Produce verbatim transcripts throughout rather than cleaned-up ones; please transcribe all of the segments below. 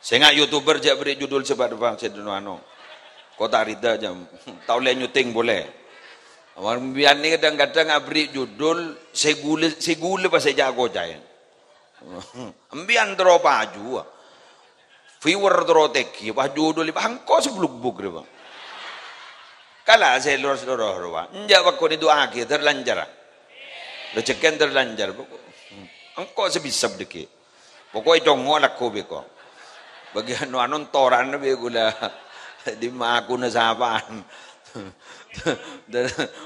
Sènga' YouTuber jhâ' aberri' judul sè bâ'-bâ' sè dino ano. Ko' ta' rida jhâ'. Ta' ollè nyuting polè. Awan bi'an nè kadhâng-kadhâng aberri' judul sè ghulâ, sè ghulâ pas sè jhâ' koca'è. Embiyan terro paju, ah. Viewer terro tèngghi, pas judul, pas engko' sè bluk-bluk rè, Bang. Kala sè lurus-lurus, Bang. Enjâ' bâkto èdu'aaghi, terlanjâr. Rejhekkèn terlanjâr, pokok. Engko' sè bisa dhâggi'. Pokokna congo' lagghu bhâko. Bâgiyân anu, anu toran bhâi ghulâ. Dimma akuna sapa'an.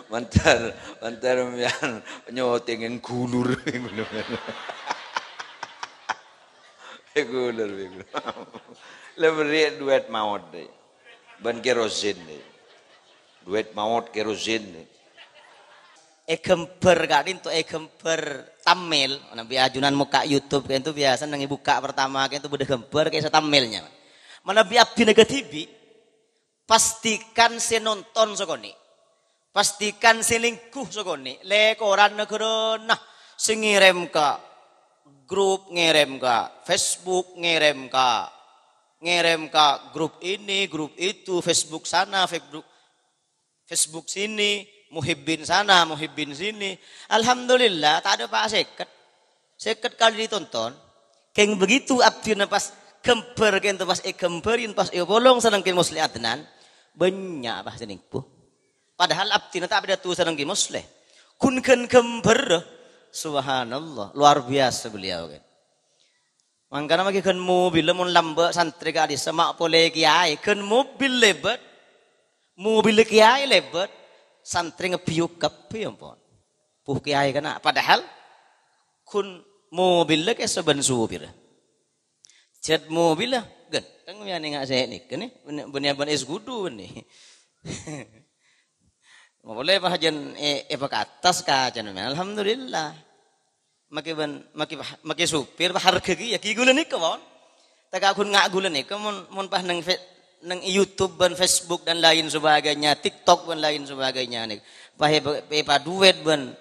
Mandhâr, mandhâr embiyan nyotèngè ghulur. Ghulur, ghulur. La berri' duet maot, dè. Bân kerosin, dè. Duet maot kerosin, dè. Èghâmbhâr ka'dinto, èghâmbhâr thumbnail. Manabi ajunan mokka' YouTube ka'dinto biyasa neng èbukka' pertama ka'dinto bâdâ ghâmbhâr ka'issa thumbnailnya. Manabi abdhina kadhibi', pastikan sè nonton sakonè'. Pastikan sè lèngghu sakonè'. Lèkoran naghârâna sè ngèrèm ka grup, ngèrèm ka Facebook, ngèrèm ka, ngèrèm ka grup ini, grup itu, Facebook sana, Facebook Facebook sini, muhibbin sana, muhibbin sini. Alhamdulillah, ta' adâ' pa' sèket. Sèket kali ditonton. Kèng begitu abdhina pas ghâmbhâr ka'dinto pas èghâmbhâri, pas èpolong sareng Kè Musleh Adnan, bânnya' pas sè lèngghu. Padahal abdhina ta' padâ tu sareng Kè Musleh. Ghun ghân ghâmbhâr, subhanallah, luar biasa beliau kan. Mangkana maghi ghân mobil mon lambâ' santrè ka'dissa ma' polè kèyaè, ghân mobil lèbât. Mobil kèyaè lèbât, santrè ngebbiyuk kabbhi, ampon. Puh kèyaè kana', padahal ghun mobilla kèsa bân supirra. Jhât mobilla, ghântheng mèyanè nga' sè nèka nè, bânnè, bânnè bân es gudu bânnè. Mapolè pas jhân è, èpakatas kacana, alhamdulillah. Makè bân, makè, makè sopir, harga ghi, ya, ghi ghulâ nèka, pon. Tèka ghun nga' ghulâ nèka, mon, mon pas neng fe-, neng YouTube bân Facebook dan lain sebagainya, TikTok bân lain sebagainya nèka. Pas èpa-, èpaduet bân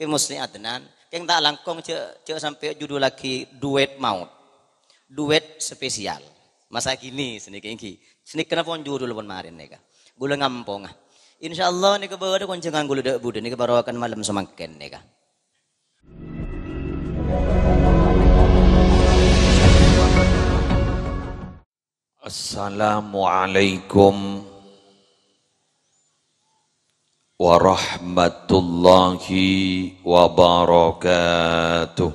Kè Musleh Adnan, kèng ta' langkong jhâ', jhâ' sampè' judullaghi duet maot. Duet spesial. Masa kini, sanèka ènggi. Sanèka pon judul pon marèn nèka. Ghulâ ngamponga. Insyaallah nèka bâdâ konjhângan ghulâ dâ' budhina nèka barokan malem samangkèn nèka. Assalamualaikum warahmatullahi wabarakatuh.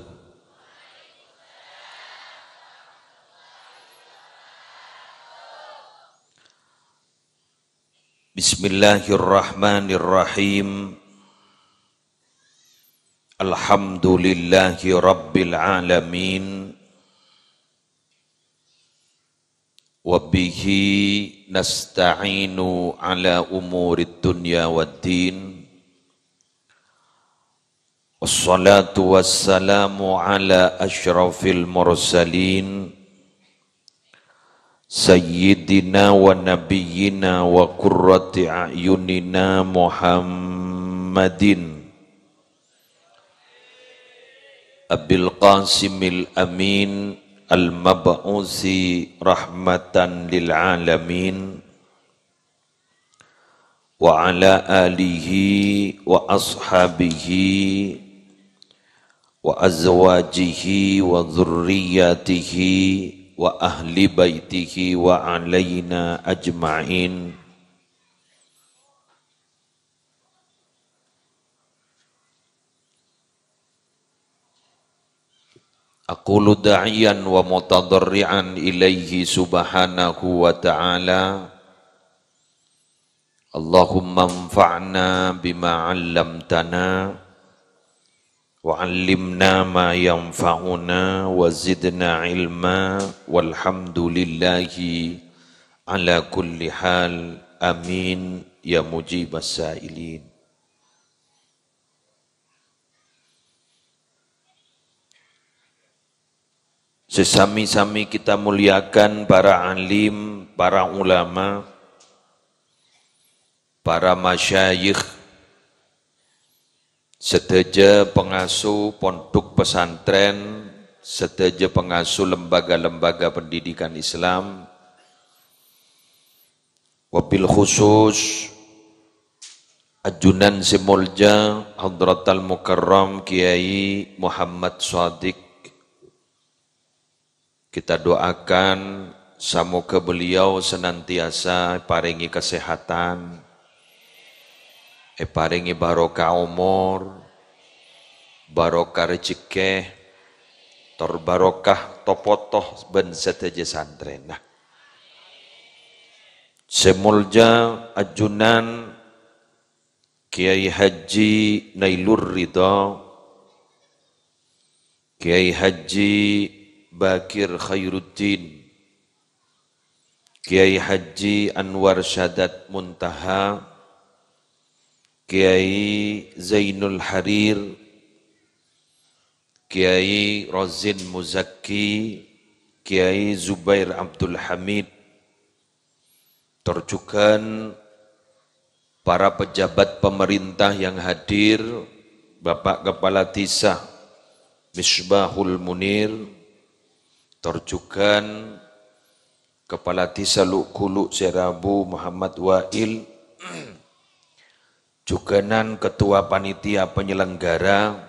Bismillahirrahmanirrahim. Alhamdulillahi rabbil alamin. Wa bihi nasta'inu ala umurid dunya waddin. Wassalatu wassalamu ala asyrafil mursalin, sayyidina wa nabiyyina wa qurrati a'yunina Muhammadin Abil Qasimil Amin al-mab'usi rahmatan lil alamin, wa ala alihi wa ashabihi wa azwajihi wa dzurriyyatihi wa ahli baitihi wa alaina ajma'in. Aqulu da'iyan wa mutadharri'an ilaihi subhanahu wa ta'ala. Allahumma anfa'na bima 'allamtana, wa 'allimna ma yanfa'una, wa zidna ilma, walhamdulillahi ala kulli hal. Amin, ya mujibas sa'ilin. Sè sami-sami kita muliakan para alim, para ulama, para masyayikh, sadhâjâ pangasuh pondhuk pesantren, sadhâjâ pangasuh lembaga-lembaga pendidikan Islam, wabil khusus ajunan sè molja Hadratal Mukarram Kiai Muhammad Shadiq. Kita doakan, samoga beliau senantiasa èparèngè kasehatan, èparèngè barokah omor, barokah rejhekkè, tor barokah to-poto bân sadhâjâ santrèna. Sè molja ajunan Kiai Haji Nailur Ridho, Kiai Haji Bakir Khairuddin, Kiai Haji Anwar Syadat Muntaha, Kiai Zainul Harir, Kiai Rozin Muzaki, Kiai Zubair Abdul Hamid, tor jhughân para pejabat pemerintah yang hadir, Bapak Kepala Desa Misbahul Munir, tor jhughân Kepala Desa Luk Guluk Serabu Muhammad Wail, jhughânan Ketua Panitia Penyelenggara,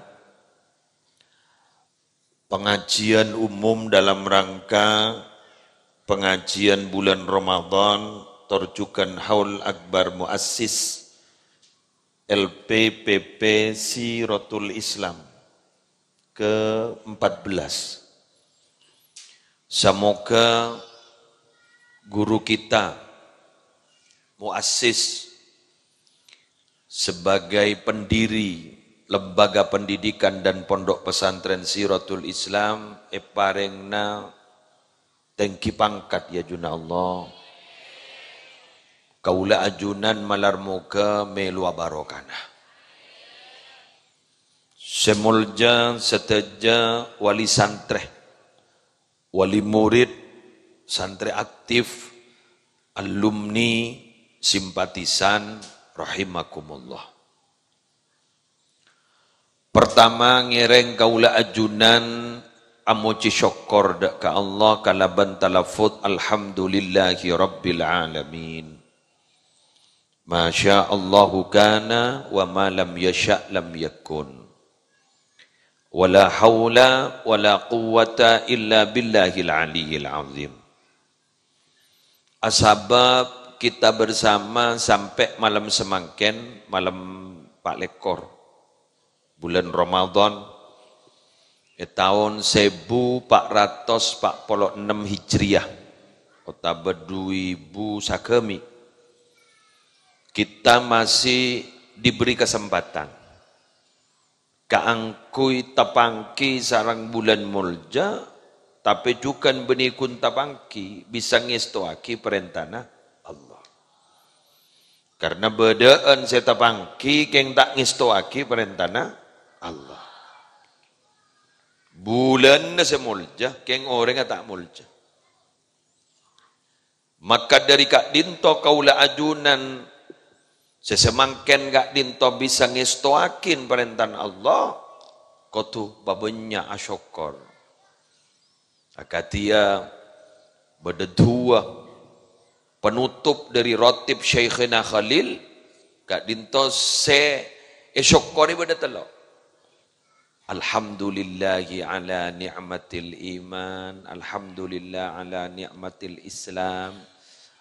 pengajian umum dalam rangka pengajian bulan Ramadan, tor jhughân Haul Akbar Muassis L P P P Siratul Islam ke empat belas. Samoga guru kita, muassis, sebagai pendiri Lembaga Pendidikan dan Pondok Pesantren Siratul Islam, èparèngana tèngghi pangkat, ya, ajunan Allah. Kaulâ ajunan malar moghâ mèlowa barokana. Sè molja sadhâjâ wali santrè, wali murid, santrè aktif, alumni, simpatisan, rahimakumullah. Pertama, ngèrèng kaulâ ajunan amojhi sokkor dâ' ka Allah kalabân talaffuz, "Alhamdulillahi Rabbil Alamin. Ma syaa Allahu kana, wa ma lam yasya' lam yakun. Wa la haula wa la quwwata illa billahil aliyyil azim." Asabâb kita bersama sampè' malem samangkèn, malem pa' lèkor bulân Ramadan, è taon sèbu pa' ratos pa' polo ennem Hijriyah, otabâ du èbu sagâmè', kita masih diberi kesempatan kaangghuy tapangghi sareng bulân molja, tapè jhughân bânnè ghun tapangghi bisa ngèstowaghi parèntana Allah. Karna bâdâ'ân sè tapangghi kèng ta' ngèstowaghi parèntana Allah. Bulânna sè molja, kèng orèngnga ta' molja. Maka dhâri ka'dinto kaulâ ajunan sè samangkèn ka'dinto bisa ngèstowaghi parèntana Allah, kodhu pabânnya' asokkor. Akadhi bâdâ duwâ penutup dhâri Ratib Syaikhina Khalil, ka'dinto sè èsokkorè bâdâ tello'. Alhamdulillahi ala ni'matil iman, alhamdulillah ala ni'matil Islam,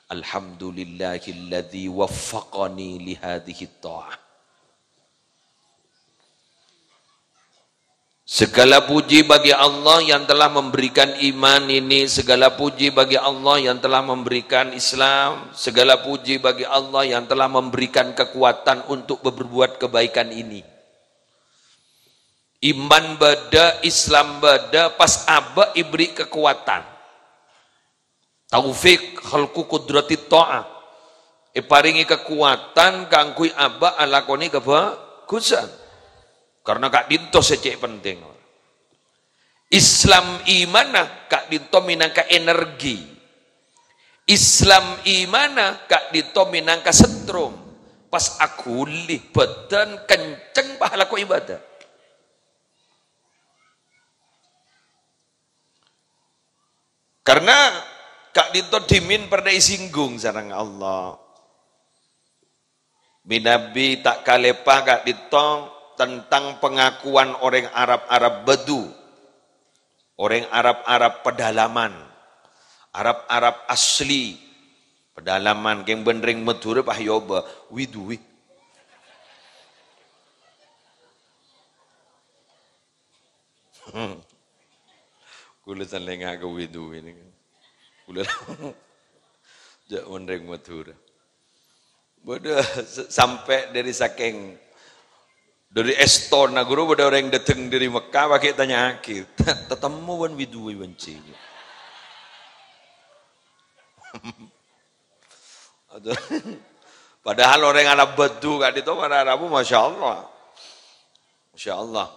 alhamdulillahilladzi waffaqani li hadhihi tha'ah. Segala puji bagi Allah yang telah memberikan iman ini, segala puji bagi Allah yang telah memberikan Islam, segala puji bagi Allah yang telah memberikan kekuatan untuk berbuat kebaikan ini. Iman bâdâ, Islam bâdâ, pas abâ' èberri' kakowadhân. Taufik khalqu qudratit tha'ah. Èparèngè kakowadhân kaangghuy abâ' alakonè kabhâghusân. Karna ka'dinto sè cè' penting. Islam imanna ka'dinto mènangka energi. Islam imanna ka'dinto mènangka setrum. Pas aghuli bâdân kenceng pas alako ibadah. Karena ka'dinto dhimèn pernah èsinggung sareng Allah. Manabi ta' kalèpa ka'dinto tentang pengakuan orèng Arab-Arab Badu, orèng Arab-Arab pedalaman, Arab-Arab asli, pedalaman, kèng bân rèng Madhurâ pas èobâ, wi-duwi. Kaulâ salènga ka wi-duwi nèka. Kaulâ jhâ' mon rèng Madhurâ. Bâdâ s-, sampè' dâri sakèng, dâri èstona ghuru bâdâ orèng dâteng dâri Mekkah, paghi' tanya'aghi, "Tatemmo bân wi-duwi bân cè'?" Aduh. Padahal orèng Arab Badu ka'dinto para rabu, Masya Allah. Masya Allah.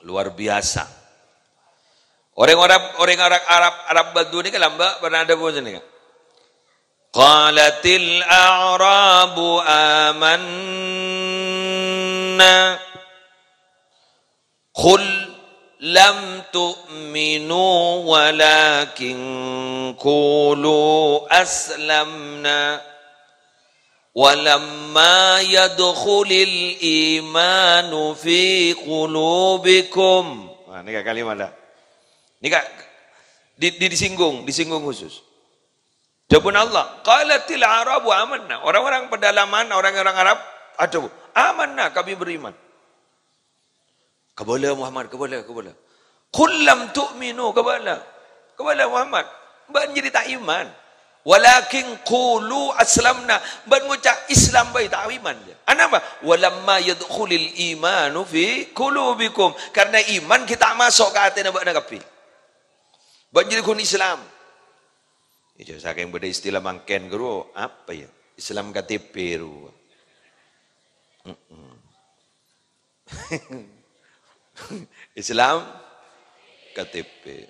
Luar biasa. Orèng Arab, orèng Arab, Arab, Arab Badu nèka lambâ' pernah adhâbu nèka. "Qalatil a'rabu amanna." "Qul lam tu'minu walakin qulu aslamna walamma yadkhulil imanu fi qulubikum." Nah, nèka kalimat la. Nèka di, di, disinggung, disinggung khusus. Dhâbuna Allah, "Qalatil Arabu amanna." Orang-orang pedalaman, orang-orang Arab, adhâbu, "Amanna, kami beriman." "Kabâlâ, Muhammad, kabâlâ, kabâlâ." "Qul lam tu'minu," kabâlâ. Kabâlâ, Muhammad. Bâ'na jârèya ta' iman. "Walakin qulu aslamna." Bâ'na ngoca' Islam bhâi, ta' iman. Anapa? "Walamma yadkhulil imanu fi qulubikum." Karena iman ghi' ta' maso' ka atèna bâ'na kabbhi. Bâ'na jârèya ghun Islam. Iyâ, sakèng bâdâ istilah mangkèn, ghuru, apa ya? Islam K T P, ghuru. Mm-mm. Islam K T P.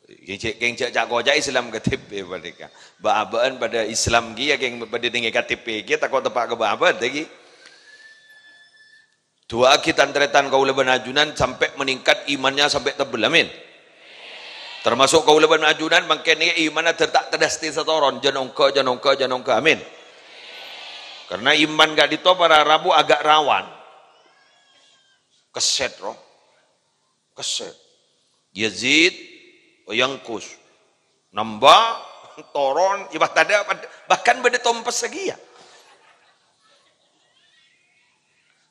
Kèng cè', kèng cè' ca'-koca' Islam K T P panèka. Bâ'-abâ'ân padâ Islam kèya kèng padâ nèngè K T P kèya tako' teppa' ka bâ'-abâ'ân ta' ghi. Du'aaghi tan-tarètan kaulâ bân ajunan sampè' meningkat imannya sampè' tebbel. Amin. Termasuk kaulâ bân ajunan mangkèn nèka imanna dâr ta' tadâstè satoron, jân ongghâ, jân ongghâ, jân ongghâ. Amin. Karena iman ka'dinto para rabu agak rawan. Kesèt, roh. Kesèt. Yazid wa yanqus. Nambâ, toron, ya, bah-, tadâ-, bahkan bâdâ tompes lagi ya.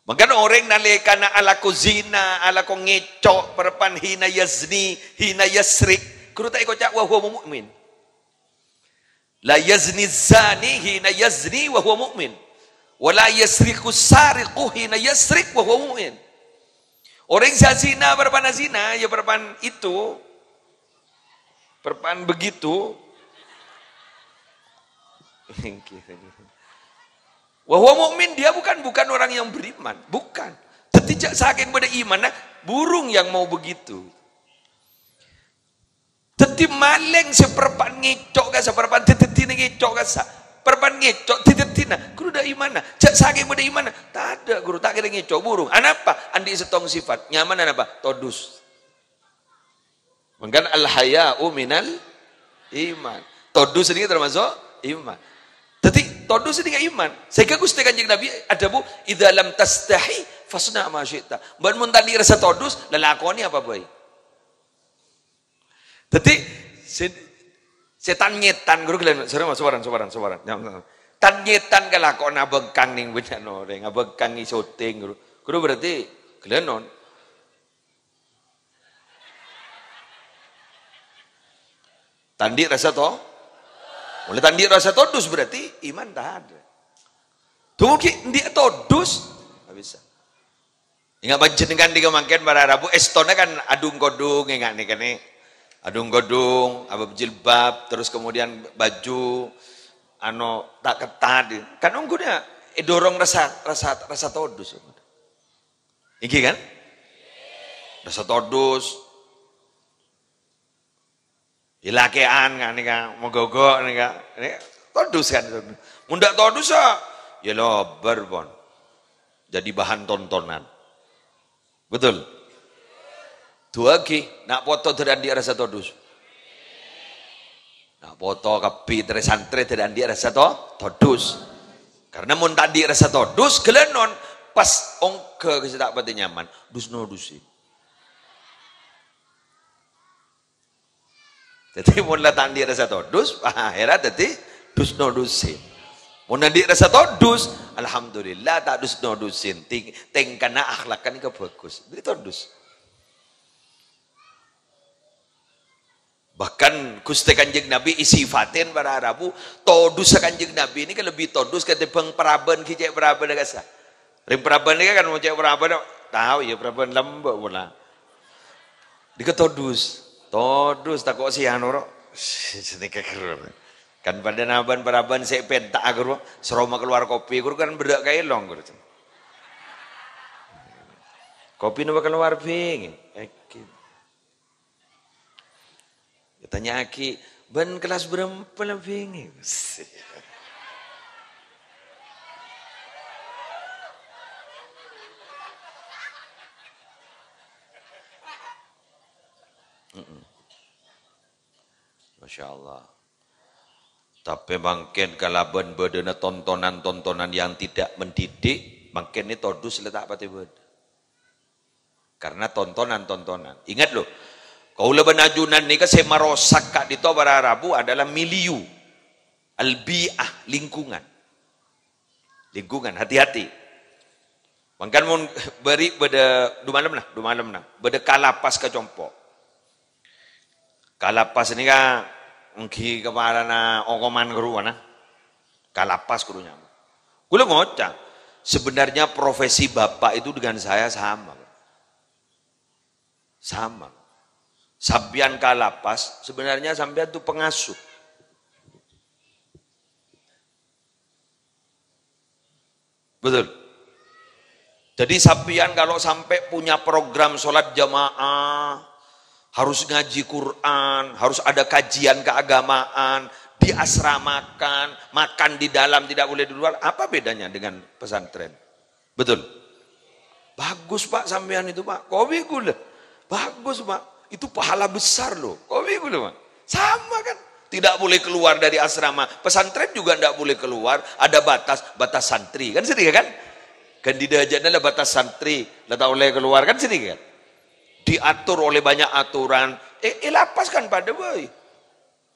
Mangkana orèng nalèkana alako zina, alako ngèco', parappa'na hina yazni, hina yasrik, ghuru ta' èkoca' wa huwa mu'min. "La yazni zani hina yazni wa huwa mu'min. Wa la yasriqu sariqu hina yasriq wa huwa mu'min." Orèng sè azina parappa'na zina, ya parappa'na itu. Parappa'na begitu. Wa huwa mu'min, dia bukan, bukan orang yang beriman. Bukan. Dhâddhi jâ' sakèng bâdâ imanna, burung yang mau begitu. Dhâddhi malèng sè parappa'na ngèco' ka'issa', parappa'na dhâddhina ngèco' ka'issa'. Parappa'na ngèco' dhâddhina, ghuru tadâ' imanna. Jâ' sakèng bâdâ imanna. Tadâ', ghuru, ta' kèra ngèco', burung. Anapa? Andi' sèttong sifat. Nyamana napa? Todus. Mangkana al-haya'u minal iman. Todus nèka termasuk iman. Dhâddhi, todus nèka iman. Sehingga Ghustè Kanjeng Nabi adhâbu, "Idza lam tastahi, fasna' ma syi'ta." Bân mon ta' andi' rasa todus, lalakonè apa bhâi. Dhâddhi, sè-, sè tan-ngètan, ghuru ghellâ', sorry, Mas, sowaran, sowaran, sowaran. Ya, ya. Tan-ngètan kalakowan abhângkang nèng bânnya'na orèng, abhângkang è syuting, ghuru. Ghuru berarti ghellâ' non. Ta' andi' rasa to-, Mula ta' andi' rasa todus berarti iman tadâ'. Dhu ghi' andi' todus, ta' bisa. Ènga' panjhennengngan dhika mangkèn para rabu, èstona kan adhung-kodhung, ènga' nèka nè. Adhung-kodhung, apa jilbab, terus kemudian baju, ano, ta' ketat. Kan ongghuwâ èdorong rasa, rasa, rasa todus. Èngghi kan? Rasa todus. Èlakè'an kan nèka, mogok nèka. Nè, todus kan. Mon ta' todus, ya, ya lobâr, pon. Jadi bahan tontonan. Betul? Du'aaghi, na' poto dâri andi' rasa todus. Nah, poto kabbhi terè santrè tadâ' andi' rassa to-, todus. Karena mon ta' andi' rassa todus, ghellâ' non pas ongghâ sè ta' patè nyaman, dus-nodusin. Dhâddhi, mon la ta' andi' rassa todus, akhèrra dhâddhi dus-nodusin. Mon andi' rassa todus, alhamdulillah, ta' dus-nodusin. Ting-, tèngkana akhlakka nèka bhâghus. Dhâddhi todus. Bahkan Ghustè Kanjeng Nabi èsifatè para rabu, todussa Kanjeng Nabi nèka lebbi todus katèmbhâng parabân ghi' cè' parabân kassa'. Rèng parabân nèka kan mon cè' parabân, tao ya parabân lambâ' pola. Nèka todus. Todus tako' sè anu ro. Nèka ghâru. Kan padâna bân parabân sè pènta' ghâru, sè roma kalowar kopi ghâru kan berrâ' kaèlong ghâru. Kopi napa kalowar bhing? Èghi. Ètanya'aghi, "Bân kellas bârâmpa la bhingè?" Mm-mm. Masya Allah. Tapè mangkèn kalabân bâdâna tontonan-tontonan yang tidak mendidik, mangkèn nè todus la ta' patè bâdâ. Karena tontonan-tontonan. Ingat, loh, kaulâ bân ajunan nèka sè marosak ka'dinto para rabu adalah milieu, al-bi'ah, lingkungan. Lingkungan, hati-hati. Mangkana mon bâri' bâdâ, dumalem, nah, dumalem, nah, bâdâ kalapas ka compo'. Kalapas nèka ènggi kapalana okoman ghâruwa, nah. Kalapas ghâruwa nyamana. Kaulâ ngoca', sebenarnya profesi bapak itu dengan saya sama, Pak. Sama. Sampèyan kalapas, sebenarnya sampèyan itu pengasuh. Betul. Jadi sampèyan kalau sampai punya program sholat jamaah, harus ngaji Quran, harus ada kajian keagamaan, diasramakan, makan di dalam, tidak boleh di luar, apa bedanya dengan pesantren? Betul. Bagus, Pak, sampèyan itu, Pak. Kopi kaulâ. Bagus, Pak. Itu pahala besar, loh. Kopi kaulâ, Pak. Sama, kan? Tidak boleh keluar dari asrama. Pesantren juga tidak boleh keluar. Ada batas, batas santri. Kan sedih, kan? Kan di dajana lah batas santri. Lah ta' ollè keluar. Kan sedih, kan? Diatur oleh banyak aturan. Eh, eh, lapas kan padâ bhâi.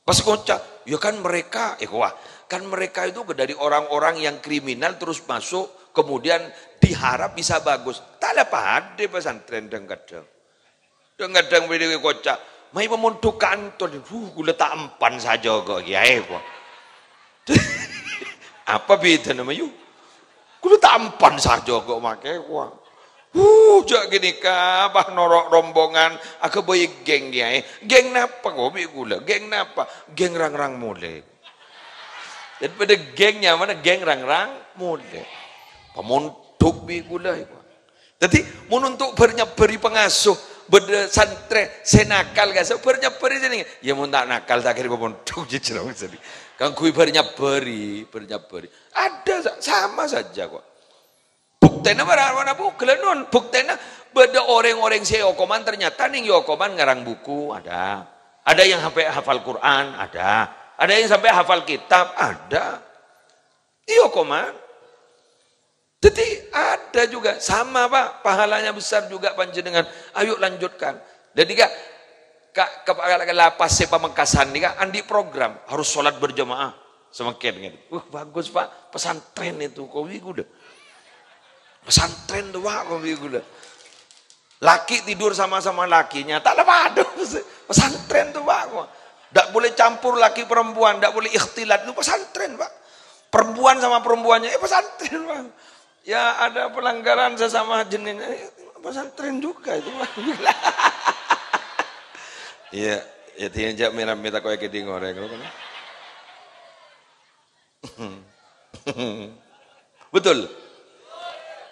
Pas ngoca', "Ya kan mereka," eh, wah, "kan mereka itu dari orang-orang yang kriminal terus masuk, kemudian diharap bisa bagus." Ta' la padâ pesantren dhâng-kadhâng. Dhâng-kadhâng bâdâ ngoca', "Mayu pamondhuk kantor, wuh, kaulâ ta' empan sajaga kiyaè," wah. Apa bhidhâna, mayu? Kaulâ ta' empan sajaga makè, wah. Huh, jhâ' ghânèka, bâh, noro' rombongan, aghâbây geng, kiyaè. Geng napa, kopi kaulâ? Geng napa? Geng rang-rang molè. Dhâddhi bâdâ geng nyamana geng rang-rang molè. Pamondhuk bi' kaulâ, iku. Dhâddhi, mon untuk bhâr-nyabbhâri pangasuh, bâdâ santrè sè nakal, kasa bhâr-nyabbhâri sè nèng. Ya, mon ta' nakal, ta' kèra pamondhuk, jhâ' jhârâng sèdhi. Kaangghuy bhâr-nyabbhâri, bhâr-nyabbhâri. Ada sa-, sama saja kok. Buktèna mara-, mara buktèna non. Buktèna bâdâ orèng-orèng sè okoman ternyata nèng okoman ngarang buku, ada. Ada yang sampai hafal Quran, ada. Ada yang sampai hafal kitab, ada. Iya, okoman. Jadi ada juga, sama, Pak, pahalanya besar juga panjenengan. Ayo lanjutkan. Jadi, Kak, Kak, Kak, Kak, lapas sè Pamekasan nèka andi' program, harus sholat berjamaah. Samangkèn, gitu. Wah, bagus, Pak. Pesantren itu, kopi kaulâ. Pesantren tuh, Pak, kopi kaulâ. Laki tidur sama-sama lakinya, tak lepas, aduh, pesantren tuh, Pak. Ndak boleh campur laki perempuan, ndak boleh ikhtilat, itu pesantren, Pak. Perempuan sama perempuannya, eh, pesantren, Pak. Ya, ada pelanggaran sesama jenisnya, eh, pesantren juga itu, Pak. Iya, ya, dia aja mira-mira kok kayak gini ngoreng, lu kan? Betul?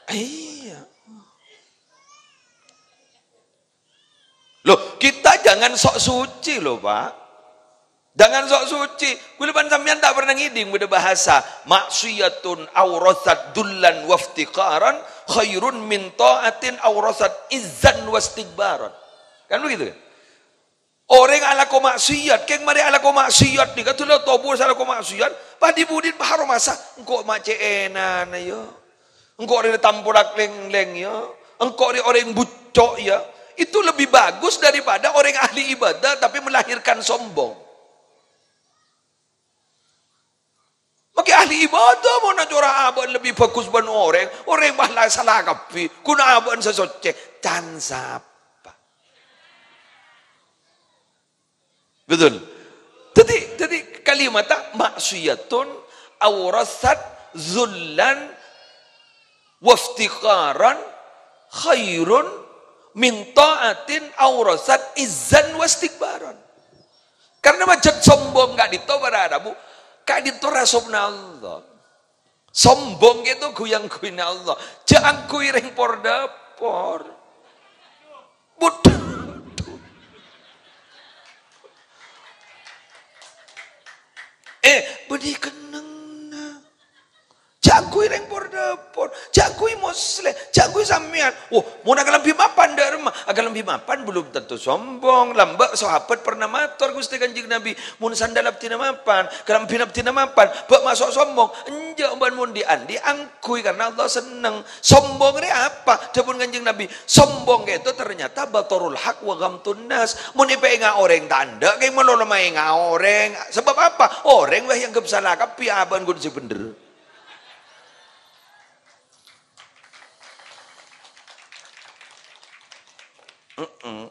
Iya. Loh, kita jangan sok suci loh, Pak. Jangan sok suci. Kaulâ bân sampèyan ta' pernah ngèdhing bâdâ bahasa, "Maksiyatun awrasat dullan waftiqaran khairun min ta'atin awrasat izzan wastikbaran." Kan begitu, kan? Orèng alako ma'siyat, kèng marè alako ma'siyat nèka, dhuli tobu sè alako ma'siyat, pa dhi-budhina pa aromasa, "Engko' ma' cè' ènana, yâ. Engko' rèya tamporak lèng-lèng, yâ. Engko' rèya orèng bucco', yâ." Itu lebih bagus daripada orèng ahli ibadah tapi melahirkan sombong. Makè ahli ibadah, mon acara abâ'na lebbi bhâghus bân orèng, orèng bâ' la sala kabbhi, ghun abâ'na sè soccè, can sapa? Betul. Dhâddhi, dhâddhi kalimatta ma'siyatun awrasat dzullan waftikharan khairun min ta'atin awrasat izzan wastikbaran. Karena majât sombong ka'dinto para rabu, ka'dinto rasobna Allah. Sombong kèto ghu-yangghuwina Allah. Jhâ' angghuy rèng por-dâpor. Bud-, eh, bânnè kennengnga. Jhâ' angghuy rèng por-dâpor, jhâ' angghuy Musleh, jhâ' angghuy sampèyan. Oh, mon akalambhi mapan dâ' remma. Akalambhi mapan belum tentu sombong. Lambâ' sahabat pernah mator Ghustè Kanjeng Nabi, "Mon sandal abdhina mapan, kalambhina abdhina mapan, bâ' maso' sombong?" Enjâ', bân mon dhi'-andhi' angghuy karena Allah senneng. Sombong rè apa? Dhâbuna Kanjeng Nabi, "Sombong kèto ternyata batarul haq wa ghamtun nas." Mon èpaènga' orèng ta' endâ', kèng malolo maènga' orèng. Sabâb apa? Orèng wis èangghep sala kabbhi, abâ'na ghun sè bhendher. Heeh.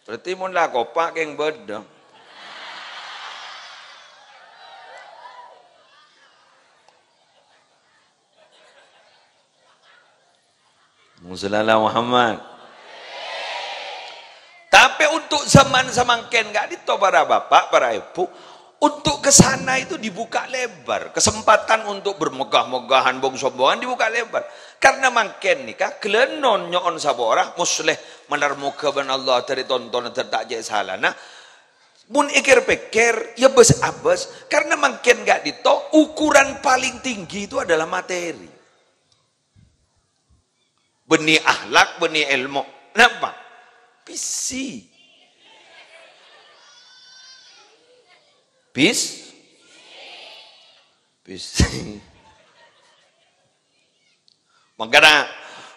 Berarti mon la kopa' kèng bâdâ. Allahumma shalli ala Muhammad. Tapi untuk zaman samangkèn ka'dinto para bapak, para ibu, untuk ke sana itu dibuka lebar. Kesempatan untuk bermegah-megahan, bong-sombongan dibuka lebar. Karena mangkèn nèka, ghellâ' nyo'on sapora, Musleh, malar moghâ bân Allah dâri tontonan dâri ta' cè' salana. Mon èkèr-pèkkèr, yâ bâs-abâs. Karena mangkèn ka'dinto, ukuran paling tinggi itu adalah materi. Bânnè akhlak, bânnè èlmo. Napa? Pèssè. Pis? Pèssè. Mangkana,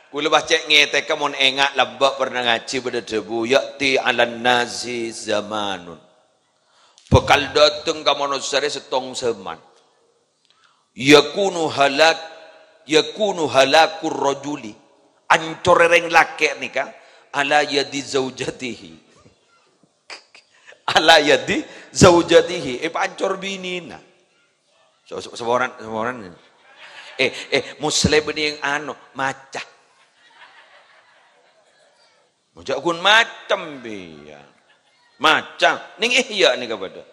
kaulâ pas cè' ngètèka mon ènga' lambâ' pernah ngajhi bâdâ dhâbu, "Ya'ti 'alan nasi zamanun." Bhâkal dâteng ka manossa rè sèttong zaman. Yakunu halak, yakunu halakur rajuli. Ancorè rèng lakè' nèka ala yadi zaujatihi. Ala yadi zaujatihi. Èpaancor binèna. So-, so-, saporana, saporana. Eh, eh, Musleh bânnè anu, maca. Jhâ' ghun macem, biyâ. Maca. Nèng Ihya nèka bâdâ.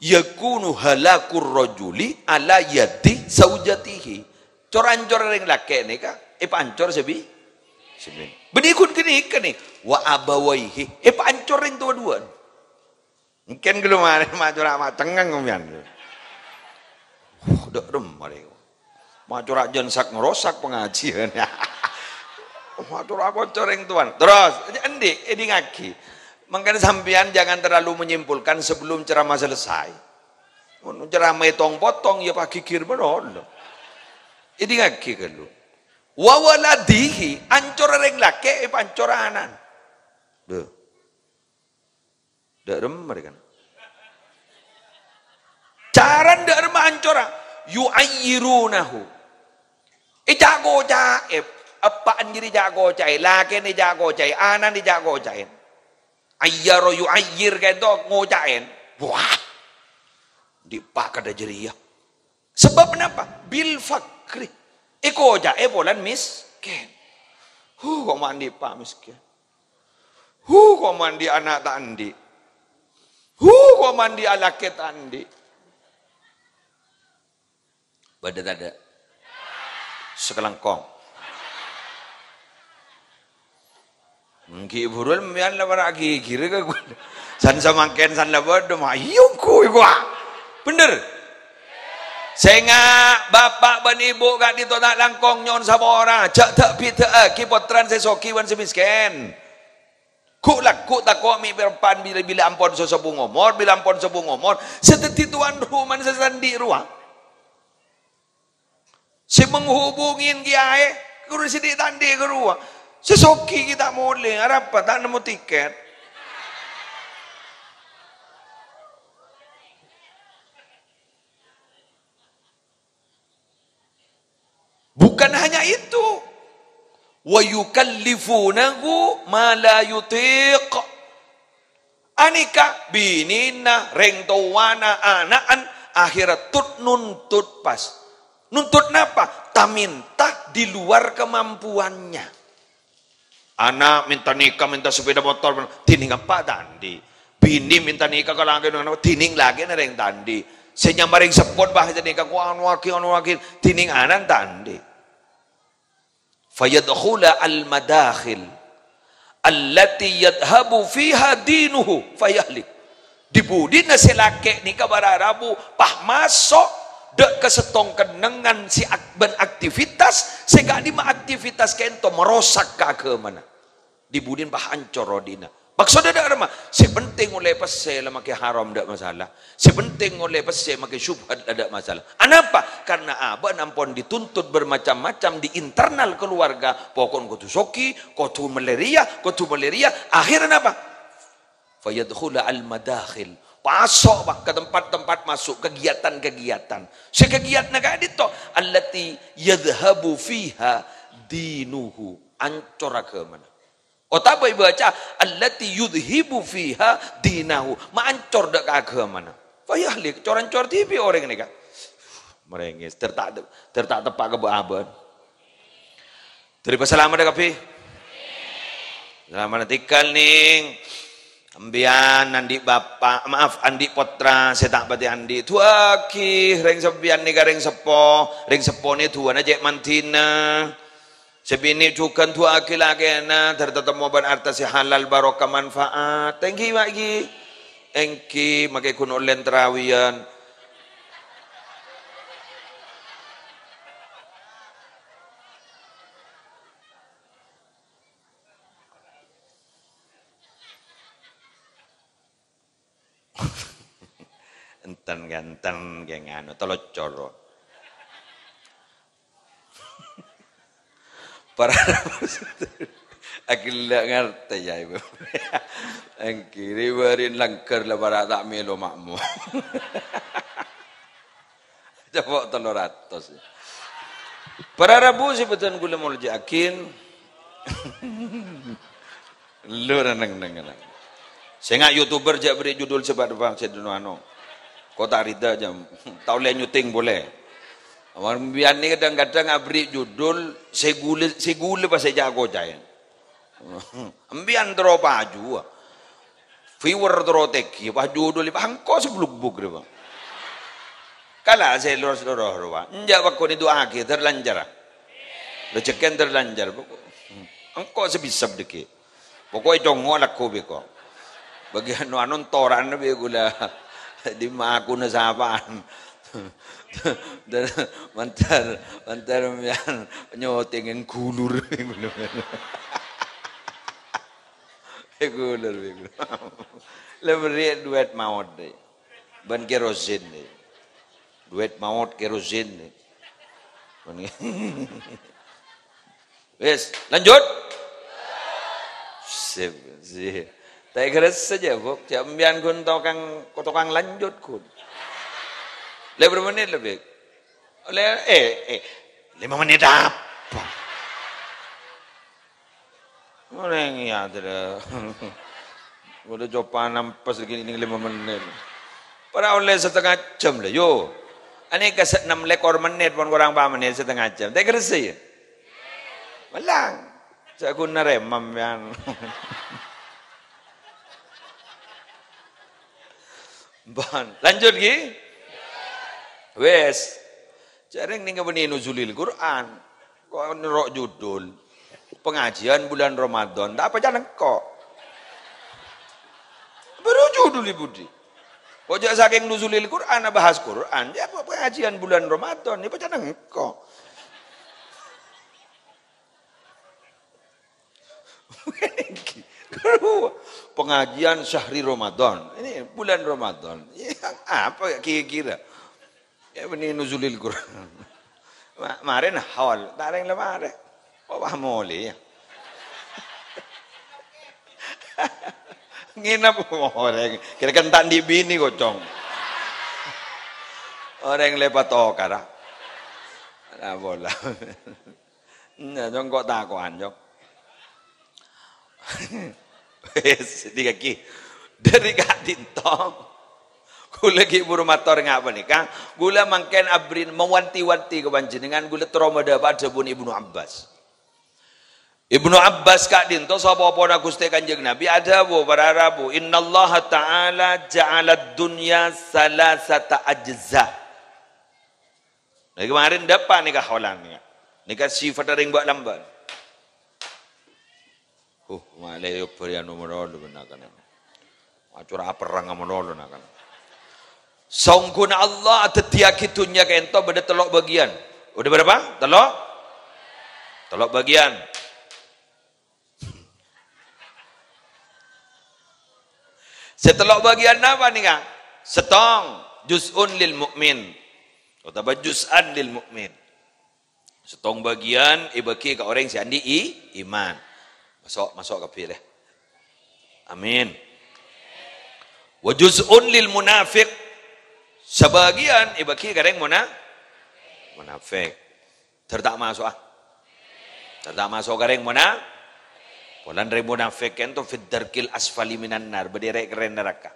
"Yakunu halakur rajuli ala yadi zaujatihi." Cor-ancor rèng lakè' nèka èpaancor sabi-, sabi-. Bânnè ghun ghânèka nè. "Wa abawaihi." Èpaancor rèng towa duwâ'na. Mungkin ghâllu marè ma' cora' ma' cengngeng sampèyan. Huh, dâ' remma rè. Ma' cora' jân sak-ngrosak pangajiân. Ma' cora' bocor rèng towana. Terros, endi', èdingngaghi. Mangkana sampèyan jangan terlalu menyimpulkan sebelum ceramah selesai. Mon ceramah ètong-potong, yâ paghighir malolo. Èdingngaghi ghâllu. "Wa waladihi," ancor rèng lakè', èpaancor ana'na. Dhu. Dâ' remma rè kan. Carana dâ' remma ancora. "Yu'ayyirunahu." Èca'-koca'è, eppa'na jârèya èca'-koca'è, lakèna èca'-koca'è, ana'na èca'-koca'è. Ayyara yu'ayyir ka'dinto ngoca'è. Wah. Andi' pa' kadhâ' jârèya. Sabâb napa? Bil fakri. Èkoca'è polana mèskèn. Huh, kok ma' andi' pa' mèskèn. Huh, kok ma' andi' ana' ta' andi'. Huh, kok ma' andi' alakè ta' andi'. Bâdâ tadâ'? Sakalangkong. Ènggi buru sampèyan la para' ghighirâ ka ghulâ. San samangkèn san la bâdâ, ma' iyâ ongghu iyâ, wa. Bhender? Sènga', bapa' bân ibu ka'dinto ta' langkong nyo'on sapora, jhâ' dâ'-bidâ'âghi pottrana sè soghi bân sè mèskèn. Ghu'-lagghu' tako' mè' pèr-, pan bilâ, bilâ ampon sosobu ngomor, bilâ ampon sobu ngomor, sè dhâddhi towan romana sè sandhi' rowa. Sè menghubungin kiyaè, ghuru sè dhi'-tandhi' ghâruwa. Sè soghi ghi' ta' molè, arapa ta' nemmo tiket. Bukan hanya itu. "Wa yukallifunahu ma la yutiq." Anèka binèna, rèng towana, ana'na akhèrra tut-, nuntut pas. Nuntut napa? Ta-minta di luar kemampuannya. Ana' mènta nèka, mènta sepeda motor, dhinèng eppa' ta' andi'. Binè mènta nèka ka lakèna, dhinèng lakèna rèng ta' andi'. Sè nyama rèng seppo bâ' nèka, ko anuwaghi, anuwaghi, dhinèng ana'na ta' andi'. Fayadkhula al-madakhil allati yadhhabu fiha dinuhu fayahlik. Di-budina sè lakè' nèka para rabu pas maso' dâ' ka sèttong kennengngan sè ak-, bân aktivitas sè ka'dimma aktivitas ka'ènto marosak ka aghâmana. Di-budina pas ancor odi'na. Maksodda dâ' remma? Sè penting ollè pèssè la makè haram, dâ' masalah. Sè penting ollè pèssè makè syubhat la dâ' masalah. Anapa? Karena abâ'na ampon dituntut bermacam-macam di internal keluarga. Pokokna kodhu soghi, kodhu mellè rèya, kodhu mellè rèya. Akhirra napa? Fayadkhula al-madakhil. Maso', Pak, ka tempat-tempat masuk, kegiatan-kegiatan. Sè kegiatanna ka'dinto, allati yadhhabu fiha dinuhu. Ancor aghâmana. Otabâ èbâca, allati yudhhibu fiha dinahu. Maancor dâ' ka aghâmana. Fayahlik, cor-ancor dhibi' orèng nèka. Merengis, ter ta', ter ta' teppa' ka bâ'-abâ'na. Dhâri pasalamet kabbhi. Salamet tèngghâl, Nèng. Sampèyan andi' bapa', maaf, andi' pottra sè ta' patè andi'. Du'aaghi rèng sampèyan nèka rèng seppo. Rèng seppona du'ana cè' mandhina. Sè binè' jhughân du'aaghi lakèna, dhâr tatemmo bân arta sè halal, barokah, manfaat. Èngghi, Pak, èngghi. Èngghi, makè ghun ollèna tarawiyan. Enten, enten, kè nganu, tolocoro. Para rabu, aghellâ' ngartè, ya, Ibu. Èngghi, rè-bâri'na langghâr la para' ta' mèlo ma'mor. Coba tello ratos. Para rabu sè bâdhân kaulâ molja'aghi. Lu ra neng-neng. Sènga' YouTuber jhâ' bherri' judul sè pa-, pa-, sè dino ano. Ko ta' rida jhâ'. Ta' ollè nyuting polè. Awan biyan nè kadhâng-kadhâng abherri' judul sè ghulâ, sè ghulâ pas sè jhâ' kocaè. Embiyan terro pajuwâ. Viewer terro tèngghi, pas judul, pas engko' sè blugbug rè, Bang. Kala sè lurus-lurus rowa. Enjâ' bâkto nè du'aaghi, terlanjur. Rejekkèna terlanjur, pokok. Engko' sè bisa dhâggi'. Pokokna congo' lagghu bi' ko. Bâgiân anu, anu, toran bi' ghulâ. Dimma akuna sapaan. Mandhâr, mandhâr mbiyan nyotèng ènggulur. Ènggulur, ènggulur. Lè bherri' duwèt maot, dè. Bân kerosin, dè. Duwèt maot kerosin, dè. Bân Wis, lanjut. Sip, sip. Ta' èkarassa jhâ', Bu'. Jhâ' embiyan ghun tokang, tokang lanjut ghun. Lè bârâmpa mennit lebbi? Lè, eh, eh, lèma mennit apa? Orèng iyâ, dâdâ. Udah coba nampas lagi ini lima menit. Para ollè setengah jam lah, yo. Anèka sè ennem lèkor menit pon korang pa' menit setengah jam. Ta' èkarassa, ya? Mellang. Jhâ' ghun narèma sampèyan. Bon, lanjut, ghi? Wis. Jhâreng nèng bânnè nuzulil Qur'an. Ko' nèro' judul. Pengajian bulan Ramadan. Ta' apa can engko'. Bâru judul è budi. Ko' jhâ' sakèng nuzulil Qur'an, bahas Qur'an. Ya, pengajian bulan Ramadan. Nèko can engko'. Aduh, pengajian syahri Ramadan. Ini bulan Ramadan. Ya, apa kira-kira? Ya, ini nuzulil Quran. Ma-, maren haul, ta' rèng la marè. Kok wah molè, ya? Nginep orèng. Kira-kira ta' andi' binè, kocong. Orèng lèbât tokar, ah. Nah, bola. Nah, jong kok tako'an, jong. Wis, dikaki. Dhâri ka'dinto. Kaulâ ghi' buru mator nga' panèka. Kaulâ mangkèn abri mawanti-wanti ka panjhennengngan, kaulâ terro madhâpa dhâbuna Ibnu Abbas. Ibnu Abbas ka'dinto, sapopona Ghustè Kanjeng Nabi, adhâbu, para rabu, "Innallaha ta'ala ja'alad dunya salasata ajza." Nah, kemarin dâpa' nèka holan nèka. Nèka sifatta rèng bâ'-lambâ'. Huh, malè bâri' anu malolo bân na'-kana'. Acora' aperrang malolo na'-kana'. Saongghuna Allah adhâddhiyâghi dhunnya ka'dinto bâdâ tello' bâgiyân. Udah berapa? Tello'? Tello' bâgiyân. Sè tello' bâgiyân napa nèka? Sèttong, juz'un lil mu'min. Otabâ juz'an lil mu'min. Sèttong bâgiyân èbâgi ka orèng sè andi' i-, iman. Maso', maso' kabbhi, lè. Amin. Wa juz'un lil munafiq. Sabâgiyân èbâgi ka rèng mona-, munafik. Dhâr ta' maso'a. Dhâr ta' maso' ka rèng mona-, polana rèng munafik ka'dinto fid darkil asfali minan nar, bâdâ rè'-kerrè'na naraka.